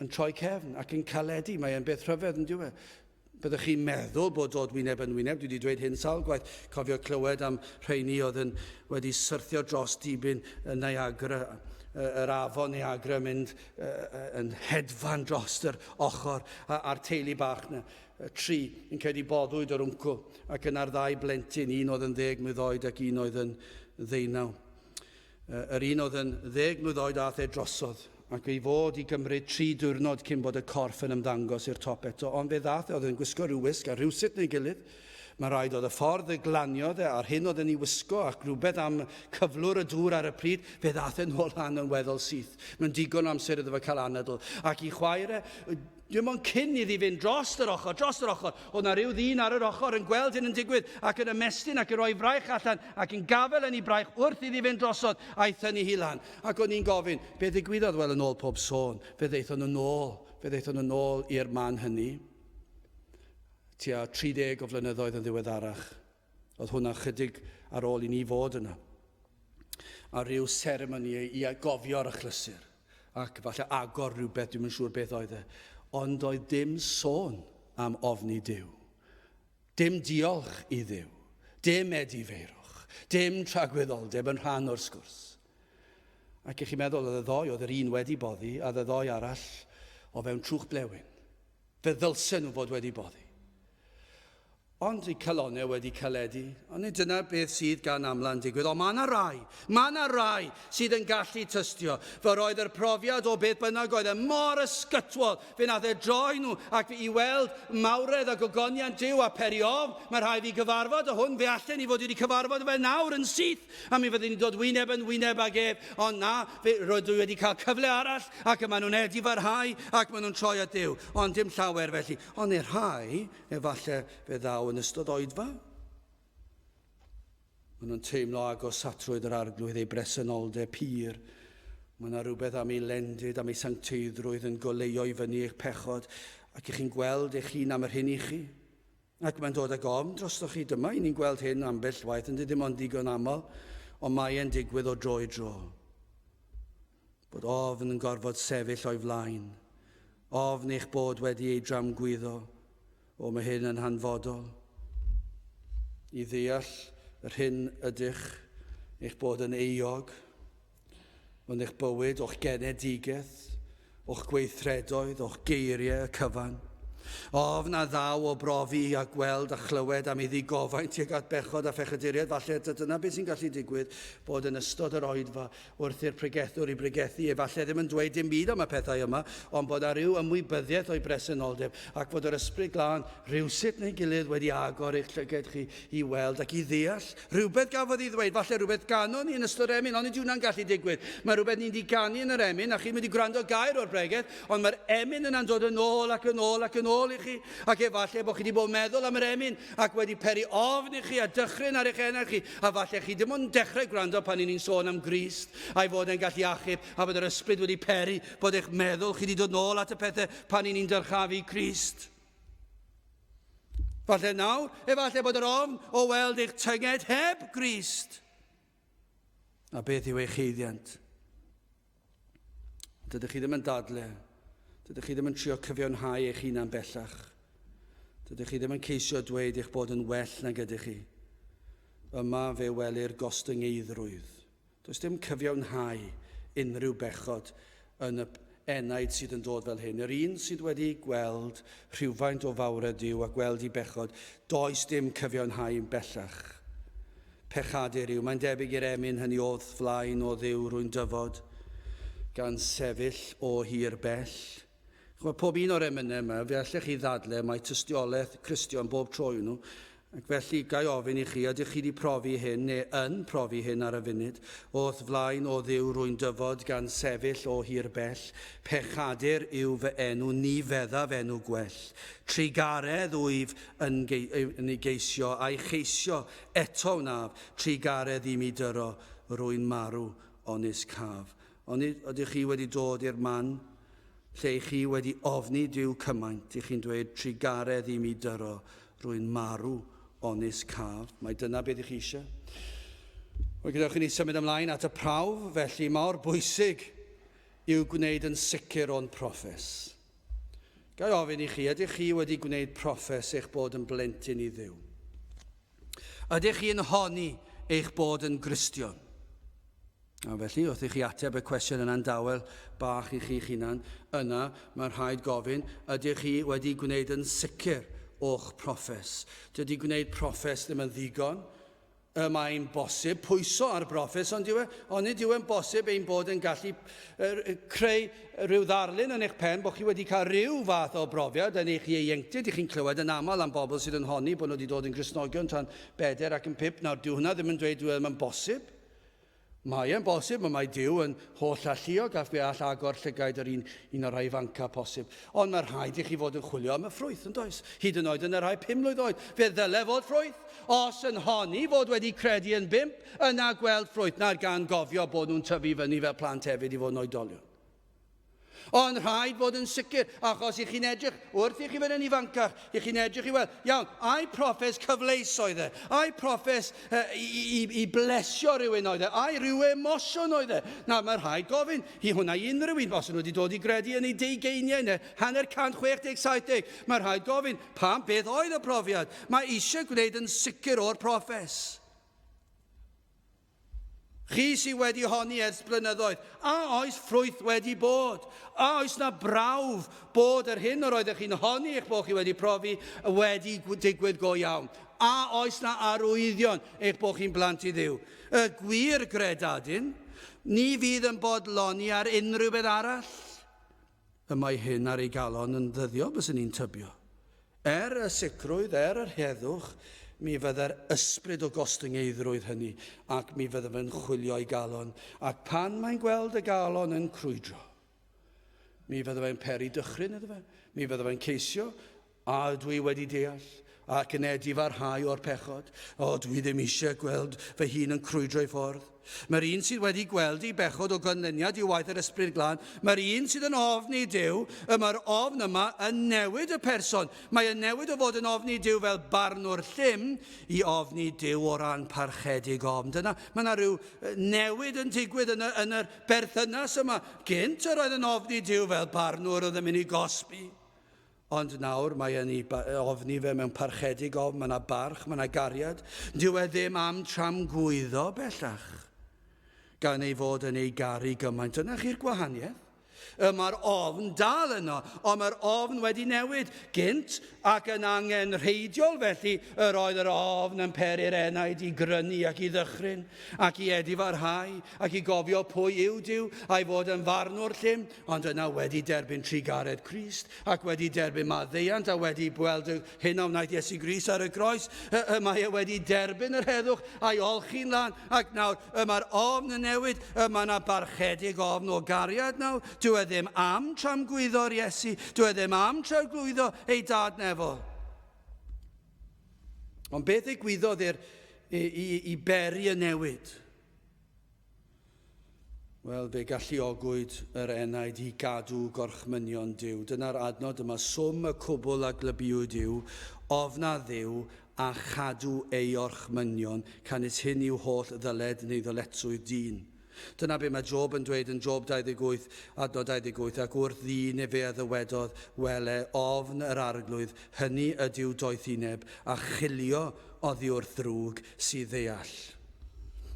A: yn troi cefn ac yn caledu. Mae e'n beth rhyfedd yn diwe. Byddwch chi'n meddwl bod dod wyneb yn wyneb, dwi wedi dweud hyn sawl gwaith, cofio clywed am rheini oedd yn wedi syrthio dros dibyn y Niagara, yr afon Niagara mynd yn hedfan dros yr ochr a'r teulu bach na, tri yn credu boddwyd yr wncwl ac yna'r ddau blentyn, un oedd yn ddeg mlwydd oed ac un oedd yn ddeunaw. Yr un oedd yn ddeg mlwydd oed aeth e drosodd, ac ei fod i gymryd tri diwrnod cyn bod y corff yn ymddangos i'r top eto, ond fe ddaeth e, oedd yn gwisgo rhyw wisg a rhywsut neu gilydd, mae rhaid oedd y ffordd y glaniodd e a'r hyn oedd yn ei wisgo ac rhywbeth am cyflwr y dŵr ar y pryd, fe ddaeth e'n ôl lan yn weddol syth. Mewn digon o amser iddo fe cael anadl. Ac i chwaer e, Dim ond cyn iddi fynd dros yr ochr, dros yr ochr, oedd na rhyw ddyn ar yr ochr yn gweld hyn yn digwydd ac yn ymestyn ac yn rhoi fraich allan ac yn gafel yn ei braich wrth iddi fynd drosodd a'i thynnu hi lan. Ac o'n i'n gofyn, be ddigwyddodd? Wel, yn ôl pob sôn, fe ddaethon nhw nôl, fe ddaethon nhw nôl i'r man hynny. Tua 30 o flynyddoedd yn ddiweddarach. Oedd hwnna chydig ar ôl i ni fod yna. A rhyw seremoni i gofio'r achlysur. Ac falle agor rhywbeth, dwi'm yn siŵr beth oedd e. Ond oedd dim sôn am ofni Duw. Dim diolch i Dduw. Dim edifeirwch. Dim tragwyddoldeb yn rhan o'r sgwrs. Ac i chi'n meddwl, oedd y ddoi, oedd yr un wedi boddi, a oedd y ddoi arall o fewn trwch blewyn. Fe ddylsen nhw fod wedi boddi. Ond y calonnau wedi caledu. Ond nid dyna beth sydd gan amla yn digwydd. Ond mae yna rai, mae yna rai sydd yn gallu tystio. Fe roedd yr profiad o beth bynnag oedd e mor ysgytwol. Fe nath e droi nhw ac i weld mawredd a gogoniant Duw a peri ofn. Mae rhaid fi gyfarfod â hwn. Fe allen ni fod wedi cyfarfod fe nawr yn syth. A mi fyddwn ni'n dod wyneb yn wyneb ag ef. Ond na, fe rydw i wedi cael cyfle arall ac y maen nhw'n edifarhau ac maen nhw'n troi at Dduw. Ond dim llawer felly. Ond i'r rhai Efallai fe ddaw yn ystod oedfa. Maen nhw'n teimlo agosatrwydd yr arglwydd, ei bresenoldeb pur. Mae yna rhywbeth am ei lendid, am ei sancteiddrwydd yn goleuo i fyny eich pechod, ac i chi'n gweld eich hun am yr hyn i chi. Ac mae'n dod ag ofn drostoch chi. Dyma i ni'n gweld hyn ambell waith, yn ddim ond digon aml, ond mae e'n digwydd o dro i dro. Bod ofn yn gorfod sefyll o'i flaen. Ofn eich bod wedi ei dramgwyddo. O, mae hyn yn hanfodol. I ddeall yr hyn ydych, eich bod yn euog, yn eich bywyd, o'ch genedigaeth, o'ch gweithredoedd, o'ch geiriau, y cyfan. Ofn a ddaw o brofi a gweld a chlywed am ei ddigofaint tuag at bechod a phechaduriaid. Falle dyna beth sy'n gallu digwydd, bod yn ystod yr oedfa wrth i'r pregethwr i bregethu, efallai ddim yn dweud dim byd am y pethau yma, ond bod 'na ryw ymwybyddiaeth o'i bresenoldeb, ac fod yr Ysbryd Glân rhywsut neu gilydd wedi agor eich llygaid chi i weld ac i ddeall rhywbeth gafodd ei ddweud, falle rhywbeth ganon ni yn ystod yr emyn, onid yw hwnna'n gallu digwydd? Mae rhywbeth ni'n di ganu yn yr emyn, a chi'n mynd i gwrando gair o'r bregeth, ond mae'r emyn yna'n dod yn ôl ac yn ôl ac yn ôl i chi, ac efallai bod chi wedi bod yn meddwl am yr emyn, ac wedi peri ofn i chi a dychryn ar eich enau chi, a falle chi dim ond yn dechrau gwrando pan 'yn ni'n sôn am Grist a'i fod e'n gallu achub, a bod yr Ysbryd wedi peri bod eich meddwl chi wedi dod nôl at y pethau pan 'yn ni'n dyrchafu Crist. Falle nawr, efallai bod yr ofn o weld eich tynged heb Grist. A beth yw eich haeddiant? Dydych chi ddim yn dadle. Dydych chi ddim yn trio cyfiawnhau eich hunan bellach. Dydych chi ddim yn ceisio dweud eich bod yn well nag ydych chi. Yma fe welir gostyngeiddrwydd. Does dim cyfiawnhau unrhyw bechod yn y enaid sydd yn dod fel hyn. Yr un sydd wedi gweld rhywfaint o fawredd Duw a gweld i bechod, does dim cyfiawnhau bellach. Pechadur yw. Mae'n debyg i'r emyn hynny O'th flaen, o Dduw, rwy'n dyfod, gan sefyll o hir bell. Ch'mod, pob un o'r emynau yma, fe allech chi ddadle mai tystiolaeth Cristion bob tro yw nhw, ac felly ga i ofyn i chi, ydych chi wedi profi hyn, neu yn profi hyn ar y funud? O'th flaen, o Dduw, rwy'n dyfod, gan sefyll o hir bell. Pechadur yw fy enw, ni feddaf enw gwell. Trugaredd wyf yn, yn ei geisio, a'i cheisio Eto wnaf, trugaredd i mi dyro, rwy'n marw onis caf. Onid ydych chi wedi dod i'r man lle i chi wedi ofni Duw cymaint, i chi'n dweud, trugaredd i mi dyro, rwy'n marw onis caf. Mae dyna beth i chi eisiau. Wel, gadewch i ni symud ymlaen at y prawf, felly mor bwysig yw gwneud yn sicr o'n proffes. Ga i ofyn i chi, ydych chi wedi gwneud proffes eich bod yn blentyn i Dduw? Ydych chi'n honni eich bod yn Gristion? A felly, wrth i chi ateb y cwestiwn yna'n dawel bach i chi'ch hunan, yna mae'n rhaid gofyn, ydych chi wedi gwneud yn sicr o'ch proffes? Dydy gwneud proffes ddim yn ddigon. Y mae'n bosib pwyso ar broffes, ond yw e? Onid yw e'n bosib ein bod yn gallu creu rhyw ddarlun yn eich pen bod chi wedi cael rhyw fath o brofiad yn eich ieuenctid? I chi'n clywed yn aml am bobl sydd yn honni bod nhw wedi dod yn Gristnogion tan bedair ac yn pump. Nawr, dyw hwnna ddim yn dweud dyw e ddim yn bosib. Mae e'n bosib, ond mae Duw yn holl alluog ac fe all agor llygaid yr un, un o'r rhai ifanca posib. Ond mae rhaid i chi fod yn chwilio am y ffrwyth, yn does? Hyd yn oed yn y rhai pumlwydd oed, fe ddyle fod ffrwyth. Os yn honni fod wedi credu yn bump, yna gweld ffrwyth. Nawr gan gofio bod nhw'n tyfu fyny fel plant hefyd i fod yn oedolion. Ond rhaid fod yn sicr, achos i chi'n edrych, wrth i chi fynd yn ifancach, i chi'n edrych i weld, iawn, ai proffes cyfleus oedd e? Ai proffes uh, i, i, i blesio rhywun oedd e? Ai rhyw emosiwn oedd e? Na, mae rhaid gofyn i hwnna i unrhyw un, os nhw wedi dod i gredu yn ei deugeiniau neu hanner 100, 60, 70, mae rhaid gofyn, pam beth oedd y profiad? Mae eisiau gwneud yn sicr o'r proffes. Chi sydd wedi honni ers blynyddoedd, a oes ffrwyth wedi bod? A oes na brawf bod yr hyn yr oeddech chi'n honni eich bod chi wedi profi wedi digwydd go iawn? A oes na arwyddion eich bod chi'n blant i Dduw? Y gwir gredadun, ni fydd yn bodloni ar unrhyw beth arall. Y mae hyn ar ei galon yn ddyddiol, byswn i'n tybio. Er y sicrwydd, er yr heddwch, mi fydde'r ysbryd o gostyngeiddrwydd hynny, ac mi fydde fe'n chwilio ei galon, ac pan mae'n gweld y galon yn crwydro, mi fydde fe'n peri dychryn iddo fe, mi fydde fe'n ceisio, a ydw i wedi deall, ac yn edifarhau o'r pechod, o, dwi ddim eisiau gweld fy hun yn crwydro i ffordd. Mae'r un sydd wedi gweld ei bechod o ganlyniad i waith yr Ysbryd Glân, mae'r un sydd yn ofni Duw, y mae'r ofn yma yn newid y person. Mae yn newid o fod yn ofni Duw fel barnwr llym i ofni Duw o ran parchedig ofn. Dyna, mae yna rhyw newid yn digwydd yn y, yn yr berthynas yma. Gynt yr oedd yn ofni Duw fel barnwr oedd yn mynd i gosbi. Ond nawr mae e'n ei ofni fe mewn parchedig ofn, mae yna barch, mae yna gariad. Dyw e ddim am tramgwyddo bellach, gan ei fod yn ei garu gymaint. Dyna chi'r gwahaniaeth. Y mae'r ofn dal yno, ond mae'r ofn wedi newid. Gynt ac yn angenrheidiol felly, yr oedd yr ofn yn peri'r enaid i grynu ac i ddychryn, ac i edifarhau, ac i gofio pwy yw Duw, a'i fod yn farnwr llym, Ond yna wedi derbyn trugaredd Crist, ac wedi derbyn maddeuant, a wedi gweld y hyn a wnaeth Iesu Grist ar y groes, y, y mae e wedi derbyn yr heddwch a'i olchi'n lân, ac nawr y mae'r ofn yn newid, y mae yna barchedig ofn o gariad nawr. Dyw e ddim am tramgwyddo'r Iesu, dyw e ddim am tramgwyddo ei dad nefol. Ond beth ddigwyddodd i'r, i, i, i beri y newid? Wel, fe galluogwyd yr enaid i gadw gorchmynion Duw. Dyna'r adnod yma, swm y cwbl a glybiwyd yw, ofna Dduw a chadw ei orchmynion, canys hyn yw holl ddyled neu ddyletswydd dyn. Dyna be mae Job yn dweud yn Job 28, adnod 28, ac wrth ddyn efe a ddywedodd, Wele, ofn yr Arglwydd, hynny ydyw doethineb, a chilio oddi wrth ddrwg sydd ddeall.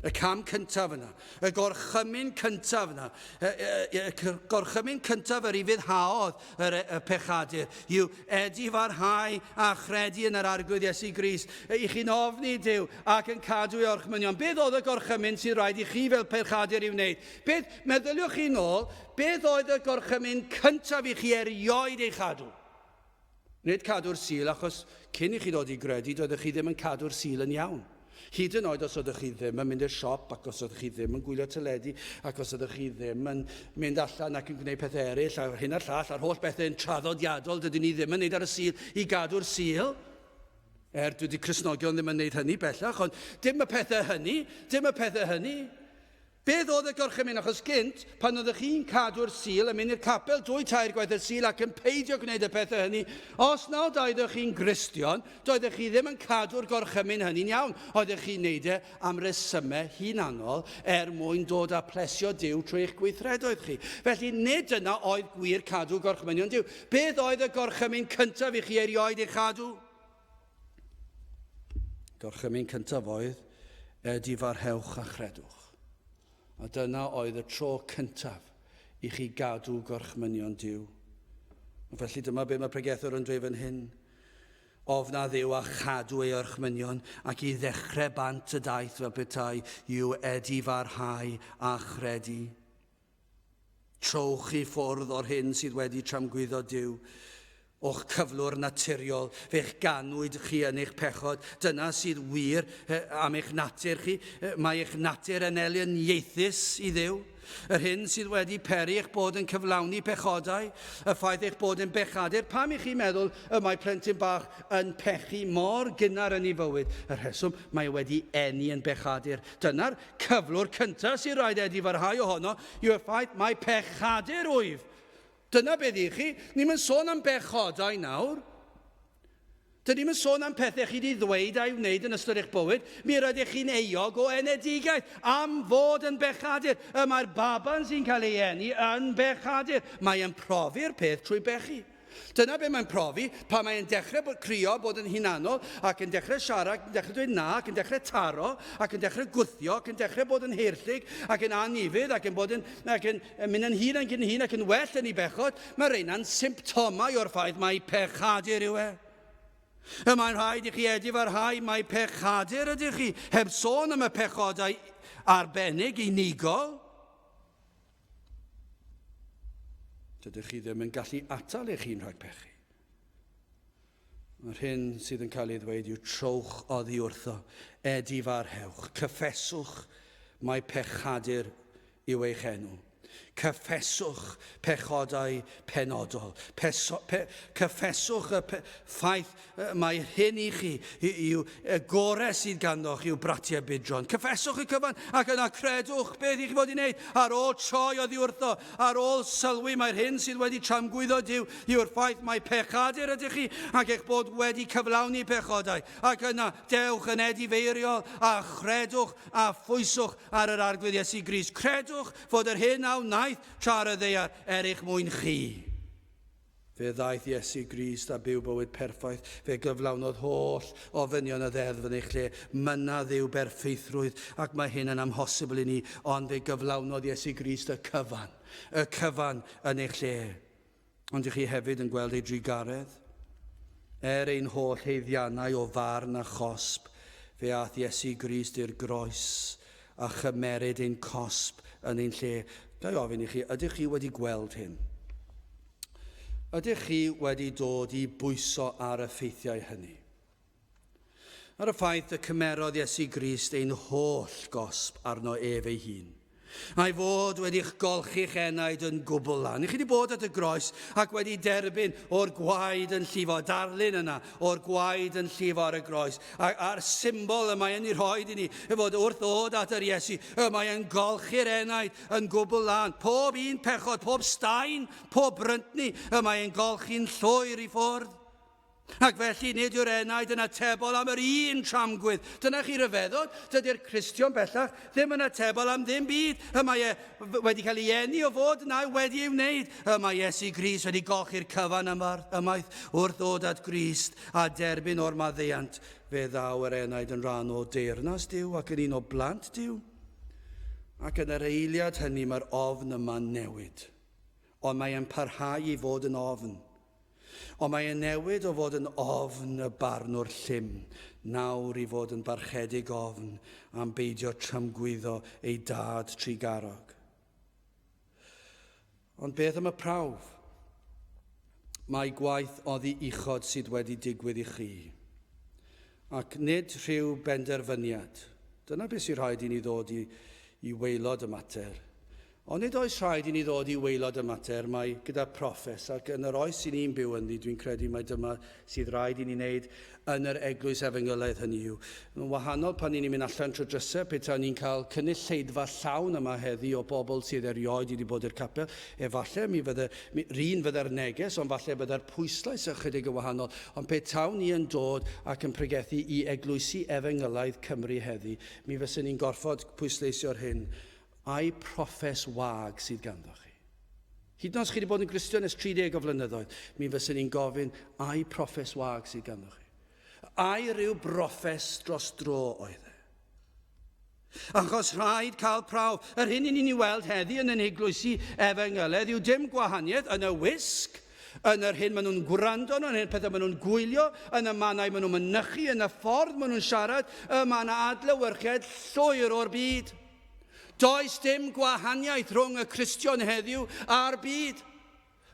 A: Y cam cyntaf yna, y gorchymyn cyntaf yna, y, y, y gorchymyn cyntaf yr ufuddhaodd yr, y pechadur, yw edifarhau a chredu yn yr Arglwydd Iesu Grist. I chi'n ofni Duw ac yn cadw ei orchmynion. Beth oedd y gorchymyn sy'n rhaid i chi fel pechadur i'w wneud? Beth, meddyliwch chi nôl, beth oedd y gorchymyn cyntaf i chi erioed ei chadw? Nid cadw'r Sul, achos cyn i chi ddod i gredu, doeddech chi ddim yn cadw'r Sul yn iawn. Hyd yn oed os oeddech chi ddim yn mynd i'r siop, ac os oeddech chi ddim yn gwylio teledu, ac os oeddech chi ddim yn mynd allan ac yn gwneud pethau eraill, a'r hyn a'r llall, a'r holl bethau yn traddodiadol dydyn ni ddim yn wneud ar y Sul i gadw'r Sul. Er dydy Cristnogion ddim yn wneud hynny bellach, ond dim y pethau hynny, dim y pethau hynny. Beth oedd y gorchymyn? Achos gynt, pan oeddech chi'n cadw'r Sul, yn mynd i'r capel dwy tair gwaith y Sul ac yn peidio gwneud y pethau hynny, os nad oeddech chi'n Gristion, doeddech chi ddim yn cadw'r gorchymyn hynny'n iawn. Oeddech chi'n neud e am resymau hunanol er mwyn dod â plesio Duw trwy eich gweithredoedd chi. Felly nid dyna oedd gwir cadw gorchmynion Duw. Beth oedd y gorchymyn cyntaf i chi erioed ei chadw? Gorchymyn cyntaf oedd, edifarhewch a chredwch. A dyna oedd y tro cyntaf i chi gadw gorchmynion Duw. A felly dyma be mae pregethwr yn dweud fan hyn. Ofna Dduw a chadw ei orchmynion ac i ddechrau bant y daith fel petai yw edifarhau a chredu. Trowch i ffwrdd o'r hyn sydd wedi tramgwyddo Duw, o'ch cyflwr naturiol. Fe'ch ganwyd chi yn eich pechod. Dyna sydd wir am eich natur chi. Mae eich natur yn elyniaethus i Dduw. Yr hyn sydd wedi peri eich bod yn cyflawni pechodau, y ffaith eich bod yn bechadur. Pam i chi meddwl y mae plentyn bach yn pechu mor gynnar yn ei fywyd? Y rheswm, mae e wedi eni yn bechadur. Dyna'r Cyflwr cyntaf sy'n rhaid edifarhau ohono yw y ffaith mai pechadur wyf. Dyna beth i chi. Ni'm yn sôn am bechodau nawr. Dyn ni'm yn sôn am pethau chi wedi ddweud a'i wneud yn ystod eich bywyd. Mi rydych chi'n euog o enedigaeth am fod yn bechadur. Y mae'r baban sy'n cael ei eni yn bechadur. Mae e'n profi'r peth trwy bechu. Dyna be mae'n profi, pan mae'n dechrau bod, crio, bod yn hunanol, ac yn dechrau siarad, ac yn dechrau dweud na, ac yn dechrau taro, ac yn dechrau gwthio, ac yn dechrau bod yn heirllig, ac yn anufudd, ac yn bod yn, ac yn, yn mynd yn hun yn hun, ac yn well yn ei bechod, mae reina'n symptomau o'r ffaith mai pechadur yw e. Y mae'n rhaid i chi edifarhau mai pechadur ydych chi, heb sôn am y pechodau arbennig unigol. Dydych chi ddim yn gallu atal eich hun rhag pechu. Mae'r hyn sydd yn cael ei ddweud yw trowch oddi wrtho, edifarhewch, cyffeswch mai pechadur yw eich enw. Cyffeswch pechodau penodol. Peso, pe, cyffeswch y pe, ffaith Mae hyn i chi, yw y gorau sydd ganddoch yw bratiau budron. Cyffeswch y cyfan ac yna credwch beth i chi fod i wneud ar ôl troi oddi wrtho, ar ôl sylwi mai'r hyn sydd wedi tramgwyddo Duw yw'r ffaith mai pechadur ydych chi ac eich bod wedi cyflawni pechodau. Ac yna dewch yn edifeiriol a chredwch a phwyswch ar yr Arglwydd Iesu Grist. Credwch fod yr hyn a wnaeth tra ar y ddaear er eich mwyn chi. Fe ddaeth Iesu Grist a byw bywyd perffaith. Fe gyflawnodd holl ofynion y ddeddf yn eich lle. Mynna Dduw berffeithrwydd, ac mae hyn yn amhosibl i ni, ond fe gyflawnodd Iesu Grist y cyfan, y cyfan yn eich lle. Ond ych chi hefyd yn gweld ei drugaredd? Er ein holl haeddiannau o farn a chosb, fe aeth Iesu Grist i'r groes a chymeryd ein cosb yn ein lle. Ga i ofyn i chi, ydych chi wedi gweld hyn? Ydych chi wedi dod i bwyso ar y ffeithiau hynny? Ar y ffaith y cymerodd Iesu Grist ein holl gosb arno ef ei hun. A'i fod wedi'ch golchi'ch enaid yn gwbl lan. I chi wedi bod at y groes ac wedi derbyn o'r gwaed yn llifo, darlun yna o'r gwaed yn llifo ar y groes, a, a'r symbol y mae yn ei rhoi i ni, y fod wrth ddod at yr Iesu, y mae yn golchi'r enaid yn gwbl lan. Pob un pechod, pob staen, pob bryntni, y mae yn golchi'n llwyr i ffwrdd. Ac felly nid yw'r enaid yn atebol am yr un tramgwydd. Dyna chi ryfeddod, dydy'r Cristion bellach ddim yn atebol am ddim byd. Y mae e wedi cael ei eni o fod yna wedi ei wneud. Y mae Iesu Grist wedi golchi'r cyfan ymaith wrth ddod at Grist a derbyn o'r maddeuant. Fe ddaw yr enaid yn rhan o deyrnas Duw ac yn un o blant Duw. Ac yn yr eiliad hynny mae'r ofn yma'n newid. Ond mae e'n parhau i fod yn ofn. Ond mae e'n newid o fod yn ofn y barnwr llym, nawr i fod yn barchedig ofn am beidio tramgwyddo ei dad trugarog. Ond beth am y prawf? Mae gwaith oddi uchod sydd wedi digwydd i chi, ac nid rhyw benderfyniad. Dyna beth sy'n rhaid i ni ddod i, i waelod y mater. Onid oes rhaid i ni ddod i waelod y mater mae gyda proffes, ac yn yr oes i ni'n byw ynddi, dwi'n credu mai dyma sydd rhaid i ni wneud yn yr eglwys efengylaidd, hynny yw. Mae'n wahanol pan ni'n mynd allan trwy drysau, petai ni'n cael cynulleidfa llawn yma heddi o bobl sydd erioed wedi bod i'r capel, efallai mi fydde, mi, run fydde'r neges, ond falle bydde'r pwyslais ychydig yn wahanol. Ond petawn ni yn dod ac yn pregethu i eglwysi efengylaidd Cymru heddi, mi fyswn ni'n gorfod pwysleisio'r hyn. Ai proffes wag sydd ganddo chi? Hyd yn oed os chi wedi bod yn Gristion ers 30 o flynyddoedd, mi fyswn i'n gofyn, ai proffes wag sydd ganddo chi? Ai rhyw broffes dros dro oedd e? Achos rhaid cael prawf. Yr hyn i ni'n ei weld heddi yn ein heglwysi efengyledd yw dim gwahaniaeth yn y wisg, yn yr hyn maen nhw'n gwrando arno, yn yr hyn pethau maen nhw'n gwylio, yn y mannau maen nhw'n mynychu, yn y ffordd maen nhw'n siarad, y mae yna adlewyrchiad llwyr o'r byd. Does dim gwahaniaeth rhwng y Cristion heddiw a'r byd.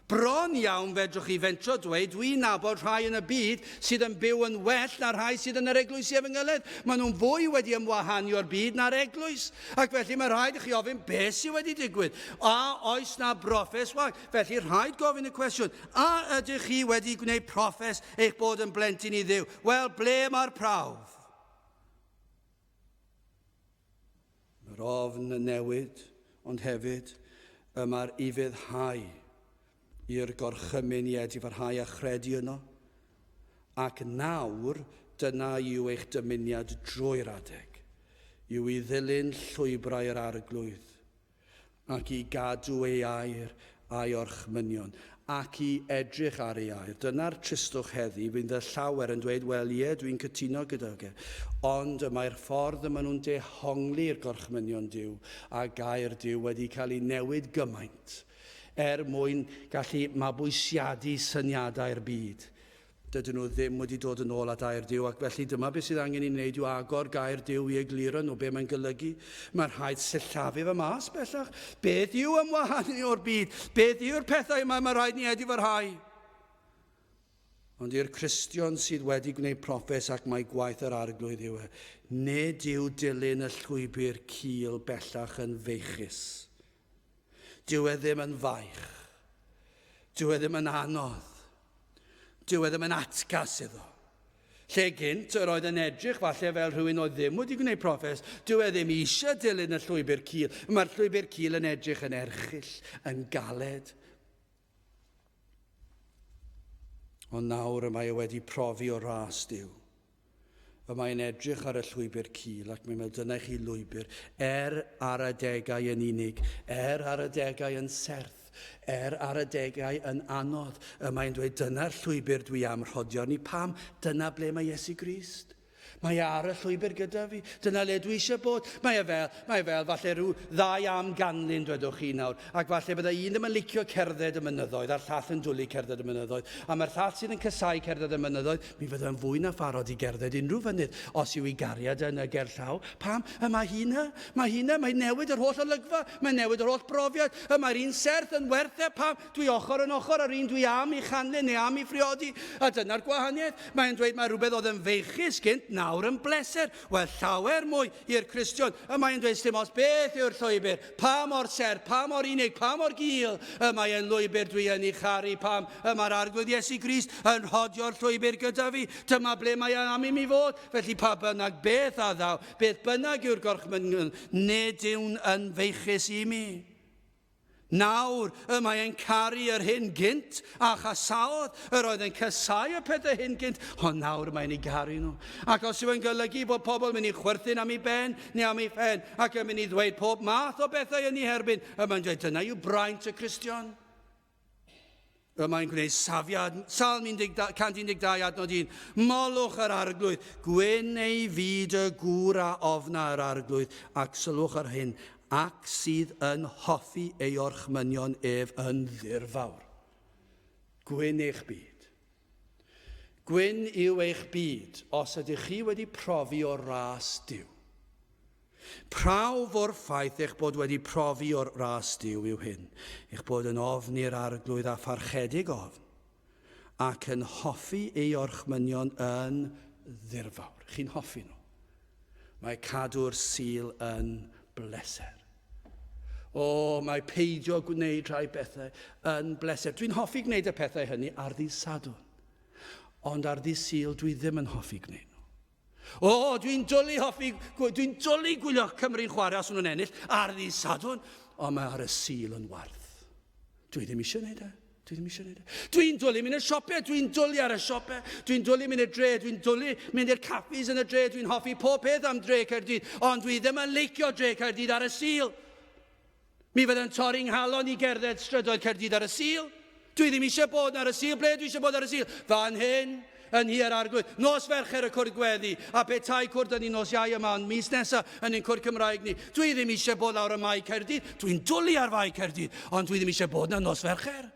A: Bron iawn fedrwch chi fentro dweud, dwi'n nabod rhai yn y byd sydd yn byw yn well na rhai sydd yn yr eglwysi efengylaidd. Maen nhw'n fwy wedi ymwahanu o'r byd na'r eglwys. Ac felly mae rhaid i chi ofyn beth sydd wedi digwydd. A oes na broffes wag? Felly rhaid gofyn y cwestiwn, a ydych chi wedi gwneud proffes eich bod yn blentyn i Dduw? Wel, ble mae'r prawf? Mae'r ofn yn newid, ond hefyd y mae'r ufuddhau i'r gorchymyn i edifarhau a chredu yno. Ac nawr, dyna yw eich dymuniad drwy'r adeg, yw i ddilyn llwybrau yr Arglwydd, ac i gadw ei air a'i orchmynion, ac i edrych ar ei air. Dyna'r tristwch heddi, fydd y llawer yn dweud, wel ie, dwi'n cytuno gydag e. Ond y mae'r ffordd y maen nhw'n dehongli'r gorchmynion Duw a gair Duw wedi cael ei newid gymaint er mwyn gallu mabwysiadu syniadau'r byd. Dydyn nhw ddim wedi dod yn ôl at air Duw, ac felly dyma beth sydd angen i ni wneud yw agor gair Duw i egluro nhw be mae'n golygu. Mae'n rhaid sillafu fe mas bellach. Beth yw ymwahanu o'r byd? Beth yw'r pethau yma mae rhaid ni edifarhau? Ond i'r Cristion sydd wedi gwneud proffes ac mae gwaith yr Arglwydd yw e, nid yw dilyn y llwybr cul bellach yn feichus. Dyw e ddim yn faich. Dyw e ddim yn anodd. Dyw e ddim yn atgas iddo. Lle gynt, yr oedd yn edrych falle fel rhywun oedd ddim wedi gwneud proffes. Dyw e ddim eisiau dilyn y llwybr cul. Mae'r llwybr cul yn edrych yn erchyll, yn galed. Ond nawr y mae e wedi profi o ras Duw. Y mae'n edrych ar y llwybr cul ac mae'n meddwl, dyna i chi lwybr, er ar adegau yn unig, er ar adegau yn serth, er ar adegau yn anodd. Y mae'n dweud, dyna'r llwybr dwi am rhodio ni. Pam? Dyna ble mae Iesu Grist. Mae e ar y llwybr gyda fi. Dyna le dwi eisiau bod. Mae e fel, mae e fel falle rhyw ddau am ganlyn, dwedwch chi nawr. Ac falle byddai un ddim yn licio cerdded y mynyddoedd a'r llall yn dwlu cerdded y mynyddoedd. A mae'r llall sydd yn casau cerdded y mynyddoedd, mi fyddai'n fwy na pharod i gerdded unrhyw fynydd os yw ei gariad yn y gerllaw. Pam? Y mae hi 'na. Mae hi 'na. Mae'n newid yr holl olygfa. Mae'n newid yr holl brofiad. Y mae'r un serth yn werth e. Pam? Dwi ochr yn ochr â'r un dwi am ei chanlyn neu am ei phriodi. A dyna'r gwahaniaeth. Mae'n dweud mae rhywbeth oedd yn feichus gynt nawr yn bleser. Wel, llawer mwy i'r Cristion. Y mae'n dweud sdim ots beth yw'r llwybr, pa mor serth, pa mor unig, pa mor gul y mae yn lwybr dwi yn ei charu, pam y mae'r Arglwydd Iesu Grist yn rhodio'r llwybr gyda fi. Dyma ble mae am i mi fod. Felly pa bynnag beth a ddaw, beth bynnag yw'r gorchmynion, nid yw'n yn feichus i mi. Nawr, y mae e'n caru yr hyn gynt, a chasaodd, yr oedd e'n casáu y pethau hyn gynt, ond nawr mae'n ei garu nhw. Ac os yw e'n golygu bod pobl yn mynd i chwerthin am ei ben neu am ei phen, ac yn mynd i ddweud pob math o bethau yn ei herbyn, y mae'n dweud dyna yw braint y Cristion. Y mae'n gwneud safiad, Salm 112 adnod 1, Molwch yr Arglwydd, gwyn ei fyd y gŵr a ofna yr Arglwydd, ac sylwch ar hyn, ac sydd yn hoffi ei orchmynion ef yn ddirfawr. Gwyn eich byd. Gwyn yw eich byd os ydych chi wedi profi o ras Duw. Prawf o'r ffaith eich bod wedi profi o'r ras Duw yw hyn, eich bod yn ofni'r Arglwydd â pharchedig ofn, ac yn hoffi ei orchmynion yn ddirfawr. Chi'n hoffi nhw. Mae cadw'r Sul yn bleser. O, mae peidio gwneud rhai bethau yn bleser. Dwi'n hoffi gwneud y pethau hynny ar ddydd Sadwrn. Ond ar ddydd Sul dwi ddim yn hoffi gwneud nhw. O, dwi'n dwlu hoffi, dwi'n dwlu gwylio Cymru'n chwarae os nhw'n ennill ar ddydd Sadwrn, ond mae ar y Sul yn warth. Dwi ddim eisiau gwneud e. Dwi ddim eisiau gwneud e. Dwi'n dwlu mynd i'r siopau, dwi'n dwlu ar y siopau, dwi'n dwlu mynd i'r dre, dwi'n dwlu mynd i'r caffis yn y dre, dwi'n hoffi pob peth am dre Caerdydd, ond dwi ddim yn leicio dre Caerdydd ar y Sul. Mi fydde'n torri nghalon i gerdded strydoedd Caerdydd ar y Sul. Dwi ddim eisiau bod ar y Sul. Ble dwi eisiau bod ar y Sul? Fan hyn, yn Nhŷ'r Arglwydd. Nos Fercher y Cwrdd Gweddi, a petai cwrdd yn ni nos Iau yma, ond mis nesa yn ein cwrdd Cymraeg ni. Dwi ddim eisiau bod lawr ym Mae Caerdydd. Dwi'n dwlu ar Fae Caerdydd, ond dwi ddim eisiau bod na nos Fercher.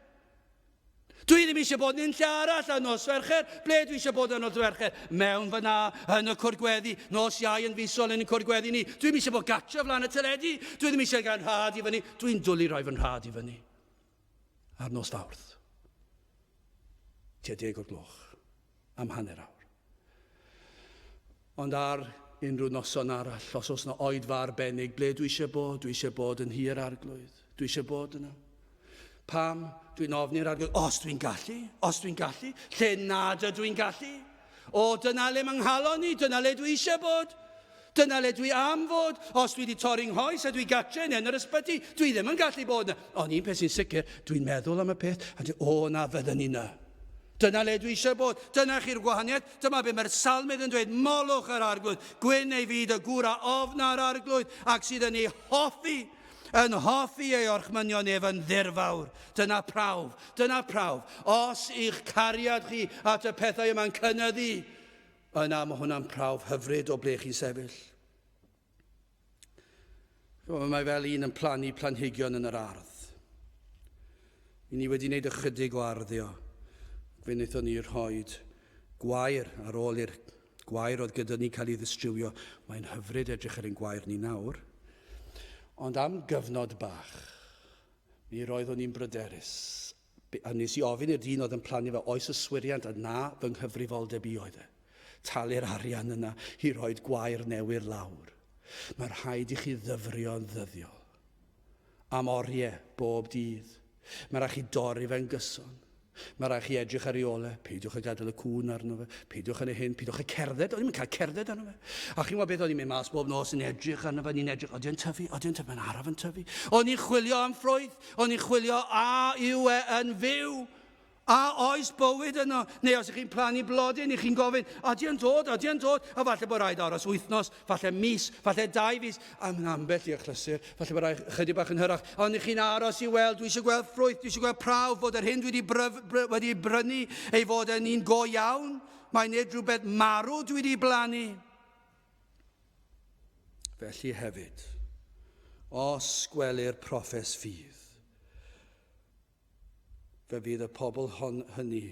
A: Dwi ddim eisiau bod yn unlle arall ar nos Fercher. Ble dwi eisiau bod ar nos Fercher? Mewn fyna, yn y cwrdd gweddi, nos Iau yn fisol yn y cwrdd gweddi ni. Dwi ddim eisiau bod gatre flaen y teledu. Dwi ddim eisiau gael rhad i fyny. Dwi'n dwlu rhoi fy nhraed i fyny. Ar nos Fawrth. Tua deg o'r gloch. Am hanner awr. Ond ar unrhyw noson arall, os oes yna oedfa arbennig, ble dwi eisiau bod? Dwi eisiau bod yn Nhŷ'r Arglwydd. Dwi eisiau bod yna. Pam? Dwi'n ofni'r Arglwydd. Os dwi'n gallu, os dwi'n gallu, lle nad ydw i'n gallu. O, dyna le mae nghalon i, dyna le dwi eisiau bod. Dyna le dwi am fod. Os dwi wedi torri nghoes a dwi gatre neu yn yr ysbyty, dwi ddim yn gallu bod yna. Ond un peth sy'n sicr, dwi'n meddwl am y peth, a dwi, o na fyddwn ni yna. Dyna le dwi eisiau bod. Dyna chi'r gwahaniaeth. Dyma be mae'r salmydd yn dweud, molwch yr arglwydd, gwyn ei fyd y gŵr a ofna'r arglwydd ac sydd yn ei hoffi, yn hoffi ei orchmynion ef yn ddirfawr. Dyna prawf, dyna prawf. Os i'ch cariad chi at y pethau yma'n cynyddu, yna mae hwnna'n prawf hyfryd o ble chi'n sefyll. Mae fel un yn plannu planhigion yn yr ardd. I ni wedi wneud ychydig o arddio. Fe wnaethon ni rhoi gwair ar ôl i'r gwair oedd gyda ni cael ei ddistrywio. Mae'n hyfryd edrych ar ein gwair ni nawr. Ond am gyfnod bach, mi roeddwn i'n bryderus. A nes i ofyn i'r dyn oedd yn plannu fe, oes yswiriant, a na fy nghyfrifoldeb i oedd e. Talu'r arian yna i roed gwair newydd lawr. Mae rhaid i chi ddyfrio'n ddyddiol. Am oriau, bob dydd. Mae rhaid chi dorri fe'n gyson. Mae rhaid chi edrych ar ei ole, peidiwch â gadael y cŵn arno fe, peidiwch â hyn, peidiwch â cerdded, o'n i'n cael cerdded arno fe. A chi'n gwybod beth, o'n i'n mynd mas bob nos yn edrych arno fe, ni'n edrych, oedden tyfu, oedden tyfu, mae'n araf yn tyfu. O'n i'n chwilio am ffrwyth, O'n i'n chwilio a yw e yn fyw? A oes bywyd yno? Neu os ych chi'n plannu blodyn, ych chi'n gofyn, ydy yn dod, ydy yn dod? A falle bod rhaid aros wythnos, falle mis, falle dau fis, am ambell i achlysur, falle bod rhaid chydig bach yn hyrach. Ond ych chi'n aros i weld, dwi eisiau gweld ffrwyth, dwi eisiau gweld prawf fod yr hyn dwi wedi, bryf, bry, wedi brynu ei fod yn un go iawn. Mae nid rhywbeth marw dwi wedi blannu. Felly hefyd, os gwelir proffes ffydd, fe fydd y pobl hon, hynny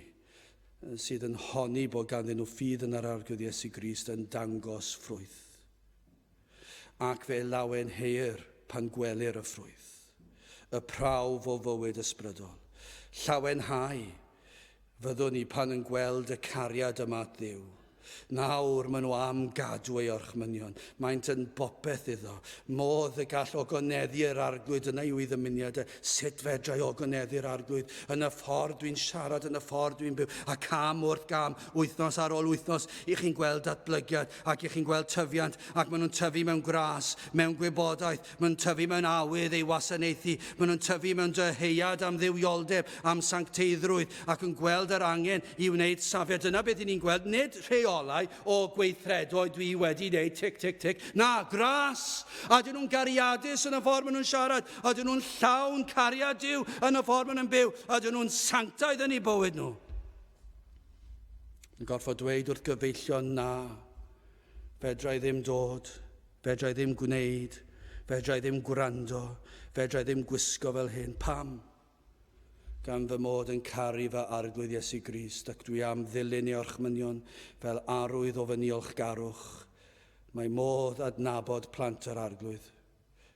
A: sydd yn honni bod ganddyn nhw ffydd yn yr Arglwydd Iesu Grist yn dangos ffrwyth. Ac fe lawenheir pan gwelir y ffrwyth, y prawf o fywyd ysbrydol. Llawenhau Fyddwn ni pan yn gweld y cariad yma at Dduw. Nawr maen nhw am gadw ei orchmynion. Maent yn bopeth iddo. Modd y gall ogoneddu yr arglwydd, dyna yw ei ddymuniad e. Sut fedra i ogoneddu'r arglwydd? Yn y ffordd dwi'n siarad, yn y ffordd dwi'n byw. A cam wrth gam, wythnos ar ôl wythnos, i chi'n gweld datblygiad ac i chi'n gweld tyfiant ac maen nhw'n tyfu mewn gras, mewn gwybodaeth, maen nhw'n tyfu mewn awydd ei wasanaethu, maen nhw'n tyfu mewn dyheuad am dduwioldeb, am sancteiddrwydd, ac yn gweld yr angen i wneud safiad. Dyna beth i ni'n gweld, nid rheolau o gweithredoedd dwi wedi wneud, tic, tic, tic. Na, gras! A dyn nhw'n gariadus yn y ffordd maen nhw'n siarad, a dyn nhw'n llawn cariad Duw yn y ffordd maen nhw'n byw, a dyn nhw'n sanctaidd yn eu bywyd nhw. Yn gorfod dweud wrth gyfeillion na, fedra i ddim dod, fedra i ddim gwneud, fedra i ddim gwrando, fedra i ddim gwisgo fel hyn. Pam? Gan fy mod yn caru fy Arglwydd Iesu Grist ac dwi am ddilyn ei orchmynion fel arwydd o fy niolchgarwch. Mae modd adnabod plant yr Arglwydd.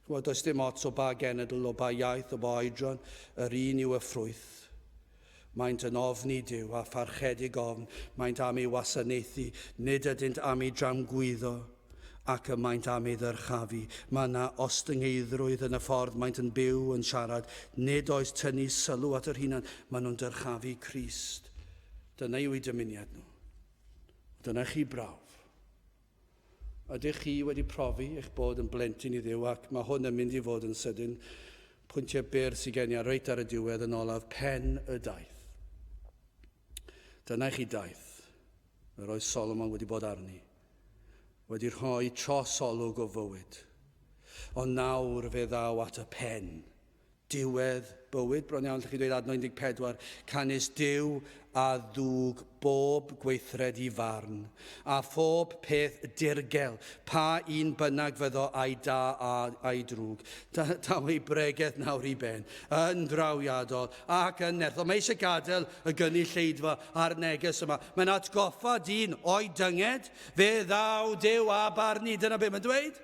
A: Chymod, does dim ots o ba genedl, o ba iaith, o ba oedran, yr un yw y ffrwyth. Maent yn ofni Duw a pharchedig ofn, maent am ei wasanaethu, nid ydynt am ei dramgwyddo. ac y maent am ei ddyrchafu. Mae yna ostyngeiddrwydd yn y ffordd maent yn byw, yn siarad. Nid oes tynnu sylw at yr hunan. Maen nhw'n dyrchafu Crist. Dyna yw eu dymuniad nhw. Dyna chi brawf. Ydych chi wedi profi eich bod yn blentyn i Dduw ac mae hwn yn mynd i fod yn sydyn. Pwyntiau byr sydd gen i ar reit ar y diwedd yn olaf pen y daith. Dyna i chi daith yr oedd Solomon wedi bod arni, wedi rhoi trosolwg o fywyd. Ond nawr fe ddaw at y pen. Diwedd bywyd, bron iawn, lle chi dweud adnod 14, canys Duw a ddwg bob gweithred i farn, a phob peth dirgel, pa un bynnag fyddo ai da ai drwg. Daw ei bregeth nawr i ben, yn drawiadol ac yn nerthol. Mae eisiau gadael y gynulleidfa a'r neges yma. Mae'n atgoffa dyn o'i dynged, fe ddaw Duw a barnu, dyna be mae'n dweud.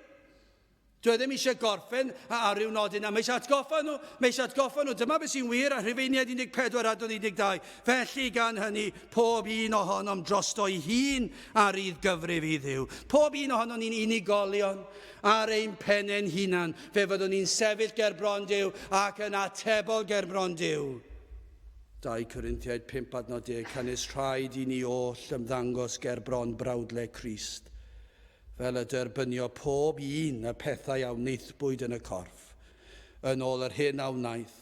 A: Dwi e ddim eisiau gorffen ar ryw nodyn na. Mae eisiau atgoffa nhw, mae eisiau atgoffa nhw. Dyma beth sy'n wir ar Rhufeiniaid 14 adnod 12. Felly gan hynny, pob un ohonom drosto'i hun a rydd gyfrif i Dduw. Pob un ohonom ni'n unigolion ar ein pennau'n hunan. Fe fyddwn ni'n sefyll ger bron Duw ac yn atebol ger bron Duw. 2 Corinthiaid 5 adnod 10, canys rhaid i ni oll ymddangos ger bron brawdle Crist, fel y derbynio pob un y pethau a wnaethpwyd yn y corff, yn ôl yr hyn a wnaeth,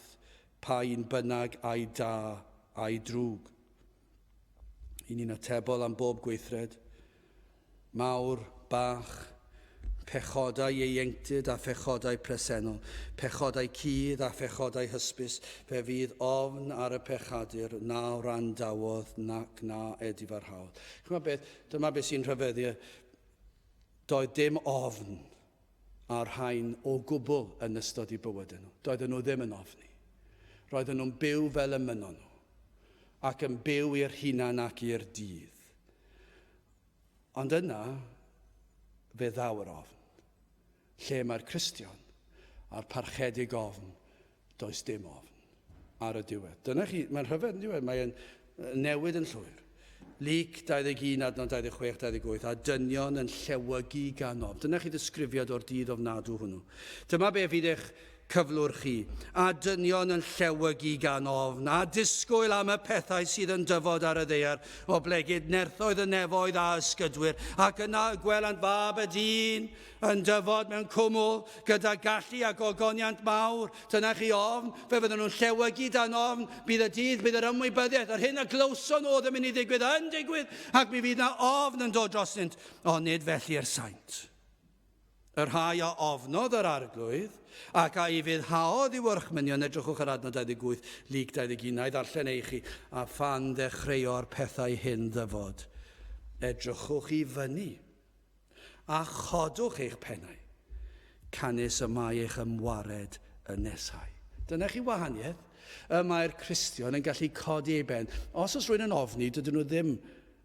A: pa un bynnag ai da ai drwg. I ni'n atebol am bob gweithred, mawr, bach, pechodau ieuenctid a phechodau presennol, pechodau cudd a phechodau hysbys, fe fydd ofn ar y pechadur na wrandawodd nac na edifarhaodd. Chymod beth, Dyma beth sy'n rhyfeddu, doedd dim ofn ar rhain o gwbl yn ystod eu bywydau nhw. Doedden nhw ddim yn ofni. Roedden nhw'n byw fel y mynnon nhw, ac yn byw i'r hunan ac i'r dydd. Ond yna, fe ddaw yr ofn. Lle mae'r Cristion a'r parchedig ofn, does dim ofn ar y diwedd. Dyna chi, mae'n rhyfedd yn diwedd, mae'n newid yn llwyr. Luc 21, adnod 26, 28, a dynion yn llewygu gan ofn. Dyna chi ddisgrifiad o'r dydd ofnadw hwnnw. Dyma be fydd eich cyflwr chi, a dynion yn llewygu gan ofn, a disgwyl am y pethau sydd yn dyfod ar y ddaear, oblegid nerthoedd y nefoedd a ysgydwyr, ac yna y gwelant fab y dyn yn dyfod mewn cwmwl, gyda gallu a gogoniant mawr. Dyna chi ofn, fe fydden nhw'n llewygu dan ofn, bydd y dydd, bydd yr ymwybyddiaeth, yr hyn a glywson nhw oedd yn mynd i ddigwydd yn digwydd, ac mi fydd na ofn yn dod drostynt, ond nid felly i'r saint. Y rhai a ofnodd yr Arglwydd, ac a ufuddhaodd i'w orchmynion, edrychwch ar adnod 28, Luc 21, na i ddarllen e i chi, a phan ddechreuo'r pethau hyn ddyfod, edrychwch i fyny, a chodwch eich pennau, canys y mae eich ymwared yn neshau. Dyna chi wahaniaeth. Y mae'r Cristion yn gallu codi ei ben. Os oes rhywun yn ofni, dydyn nhw ddim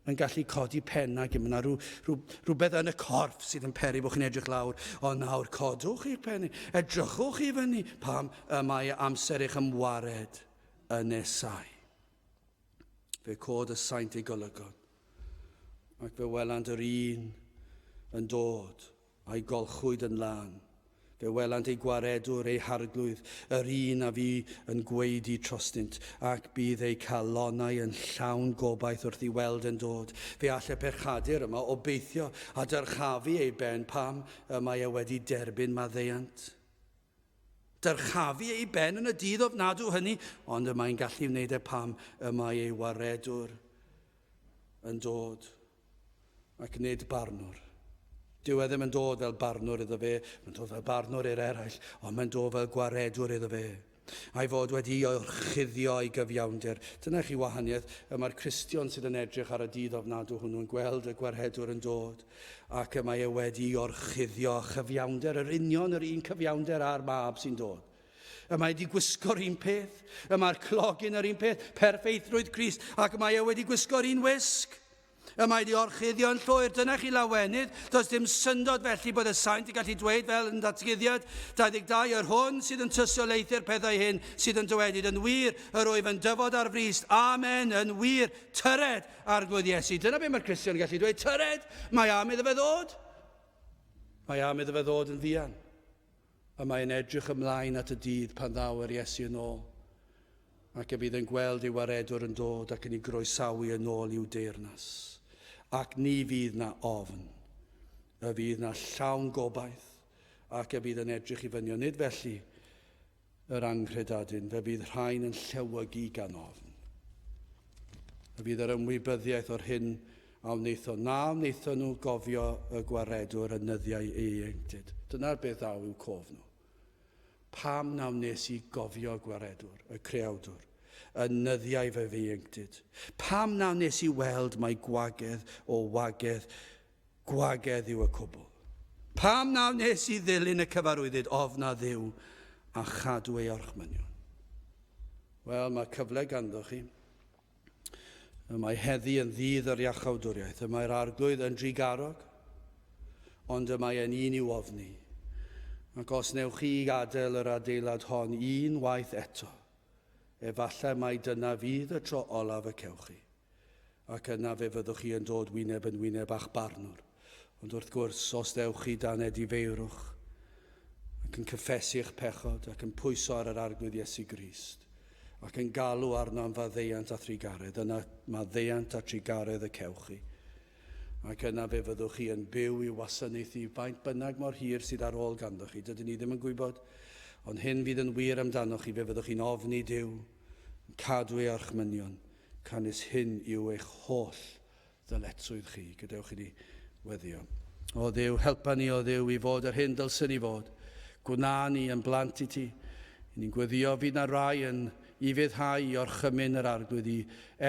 A: yn gallu codi pen ag mae yna rhyw, rhyw, rhywbeth yn y corff sydd yn peri bod chi'n edrych lawr. Ond nawr codwch eich pen, edrychwch i fyny pam y mae amser eich ymwared yn nesau. Fe cod y saint ei golygon, ac fe welant yr un yn dod a'i golchwyd yn lân. Fe welant eu Gwaredwr, eu Harglwydd, yr un a fu yn gwaedu trostynt, ac bydd eu calonnau yn llawn gobaith wrth i weld yn dod. Fe all y pechadur yma obeithio a dyrchafu ei ben pam y mae e wedi derbyn maddeuant. Dyrchafu ei ben yn y dydd ofnadw hynny, ond y mae'n gallu wneud e pam y mae ei Waredwr yn dod. ac nid barnwr. Dyw e ddim yn dod fel barnwr iddo fe, mae'n dod fel barnwr i'r eraill, ond mae'n dod fel gwaredwr iddo fe. A'i fod wedi orchuddio ei gyfiawnder. Dyna chi wahaniaeth y mae'r Cristion sydd yn edrych ar y dydd ofnadw hwnnw yn gweld y gwaredwr yn dod, ac y mae e wedi orchuddio chyfiawnder, yr union yr un cyfiawnder â'r mab sy'n dod. Y mae wedi gwisgo'r un peth, y mae'r clogyn yr un peth, perffeithrwydd Crist, ac mae e wedi gwisgo'r un wisg. Y mae wedi orchuddio'n llwyr. Dyna chi lawenydd. Does dim syndod felly bod y saint yn gallu dweud fel yn Datguddiad 22, yr hwn sydd yn tystiolaethu'r pethau hyn sydd yn dywedyd, yn wir, yr wyf yn dyfod ar frys. Amen, yn wir, tyred, Arglwydd Iesu. Dyna beth mae'r Cristion yn gallu dweud, tyred, mae am iddo fe ddod. Mae am iddo fe ddod yn fuan, a mae'n edrych ymlaen at y dydd pan ddaw yr Iesu yn ôl, ac y bydd yn gweld ei waredwr yn dod ac yn ei groesawu yn ôl i'w deyrnas. Ac ni fydd na ofn, y fydd na llawn gobaith, ac y bydd yn edrych i fyny, ond nid felly yr anghredadun, fe fydd rhain yn llewygu gan ofn. Y fydd yr ymwybyddiaeth o'r hyn a wnaethon, na wnaethon nhw gofio y gwaredwr yn nyddiau ei ieuenctid. Dyna'r beth ddaw i'w cof nhw. Pam na wnes i gofio gwaredwr, y creawdwr, yn nyddiau fy ieuenctid? Pam na wnes i weld mai gwagedd o wagedd Gwagedd yw y cwbl. Pam na wnes i ddilyn y cyfarwyddyd ofn a Dduw a chadw ei orchmynion? Wel, mae cyfle ganddo chi. Y mae heddi yn ddydd yr iachawdwriaeth. Y mae'r arglwydd yn drugarog, ond y mae e'n un i'w ofni. Ac os newch chi gadael yr adeilad hon un waith eto, efallai mai dyna fydd y tro olaf y cewch chi. Ac yna fe fyddwch chi yn dod wyneb yn wyneb â'ch barnwr. Ond wrth gwrs, os ddewch chi dan edifeirwch, ac yn cyffesu eich pechod, ac yn pwyso ar yr Arglwydd Iesu Grist, ac yn galw arno am faddeuant a thrugaredd, yna maddeuant a trugaredd y cewch chi. Ac yna fe fyddwch chi yn byw i'w wasanaethu faint bynnag mor hir sydd ar ôl ganddo chi. Dydyn ni ddim yn gwybod, ond hyn fydd yn wir amdanoch chi, fe fyddwch chi'n ofni Duw, yn cadw ei orchmynion, Canys hyn yw eich holl ddyletswydd chi. Gadewch i ni weddio. O Dduw, helpa ni, o Dduw, i fod yr hyn dylswn ni fod. Gwna ni yn blant i ti. I ni'n gweddio fydd na rai yn ufuddhau i orchymyn yr Arglwydd i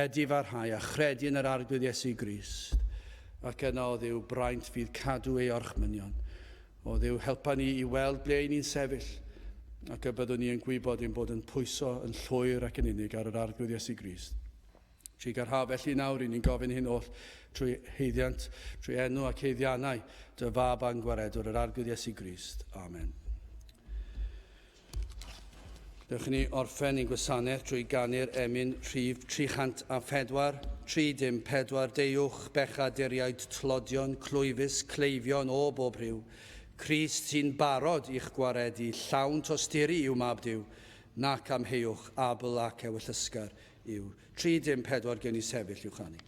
A: edifarhau a chredu yn yr Arglwydd Iesu Grist. Ac yna, o Dduw, braint fydd cadw ei orchmynion. O Dduw, helpa ni i weld ble i ni'n sefyll, ac y byddwn ni yn gwybod ein bod yn pwyso yn llwyr ac yn unig ar yr Arglwydd Iesu Grist. Trugarha felly nawr, i ni'n gofyn hyn oll trwy haeddiant, trwy enw ac haeddiannau dy fab a'n gwaredwr, yr Arglwydd Iesu Grist. Amen. Dewch i ni orffen ein gwasanaeth drwy ganu'r emyn rhif 304, 304, Deuwch, bechaduriaid tlodion, clwyfus, cleifion o bob rhyw. Crist sy'n barod i'ch gwaredu, llawn tosturi yw Mab Duw, nac amheuwch, abl ac ewyllysgar yw. 304 gewn ni sefyll i'w chanu.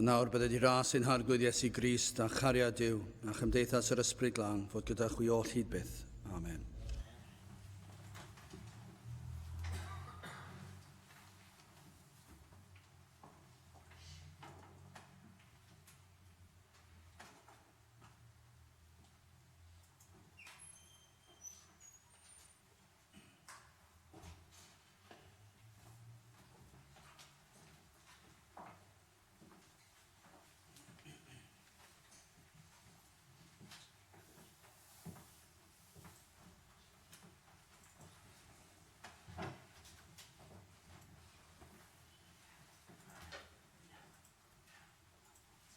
A: A nawr bydded i ras ein Harglwydd Iesu Grist a chariad Duw a chymdeithas yr Ysbryd Glân fod gyda chwi oll hyd byth.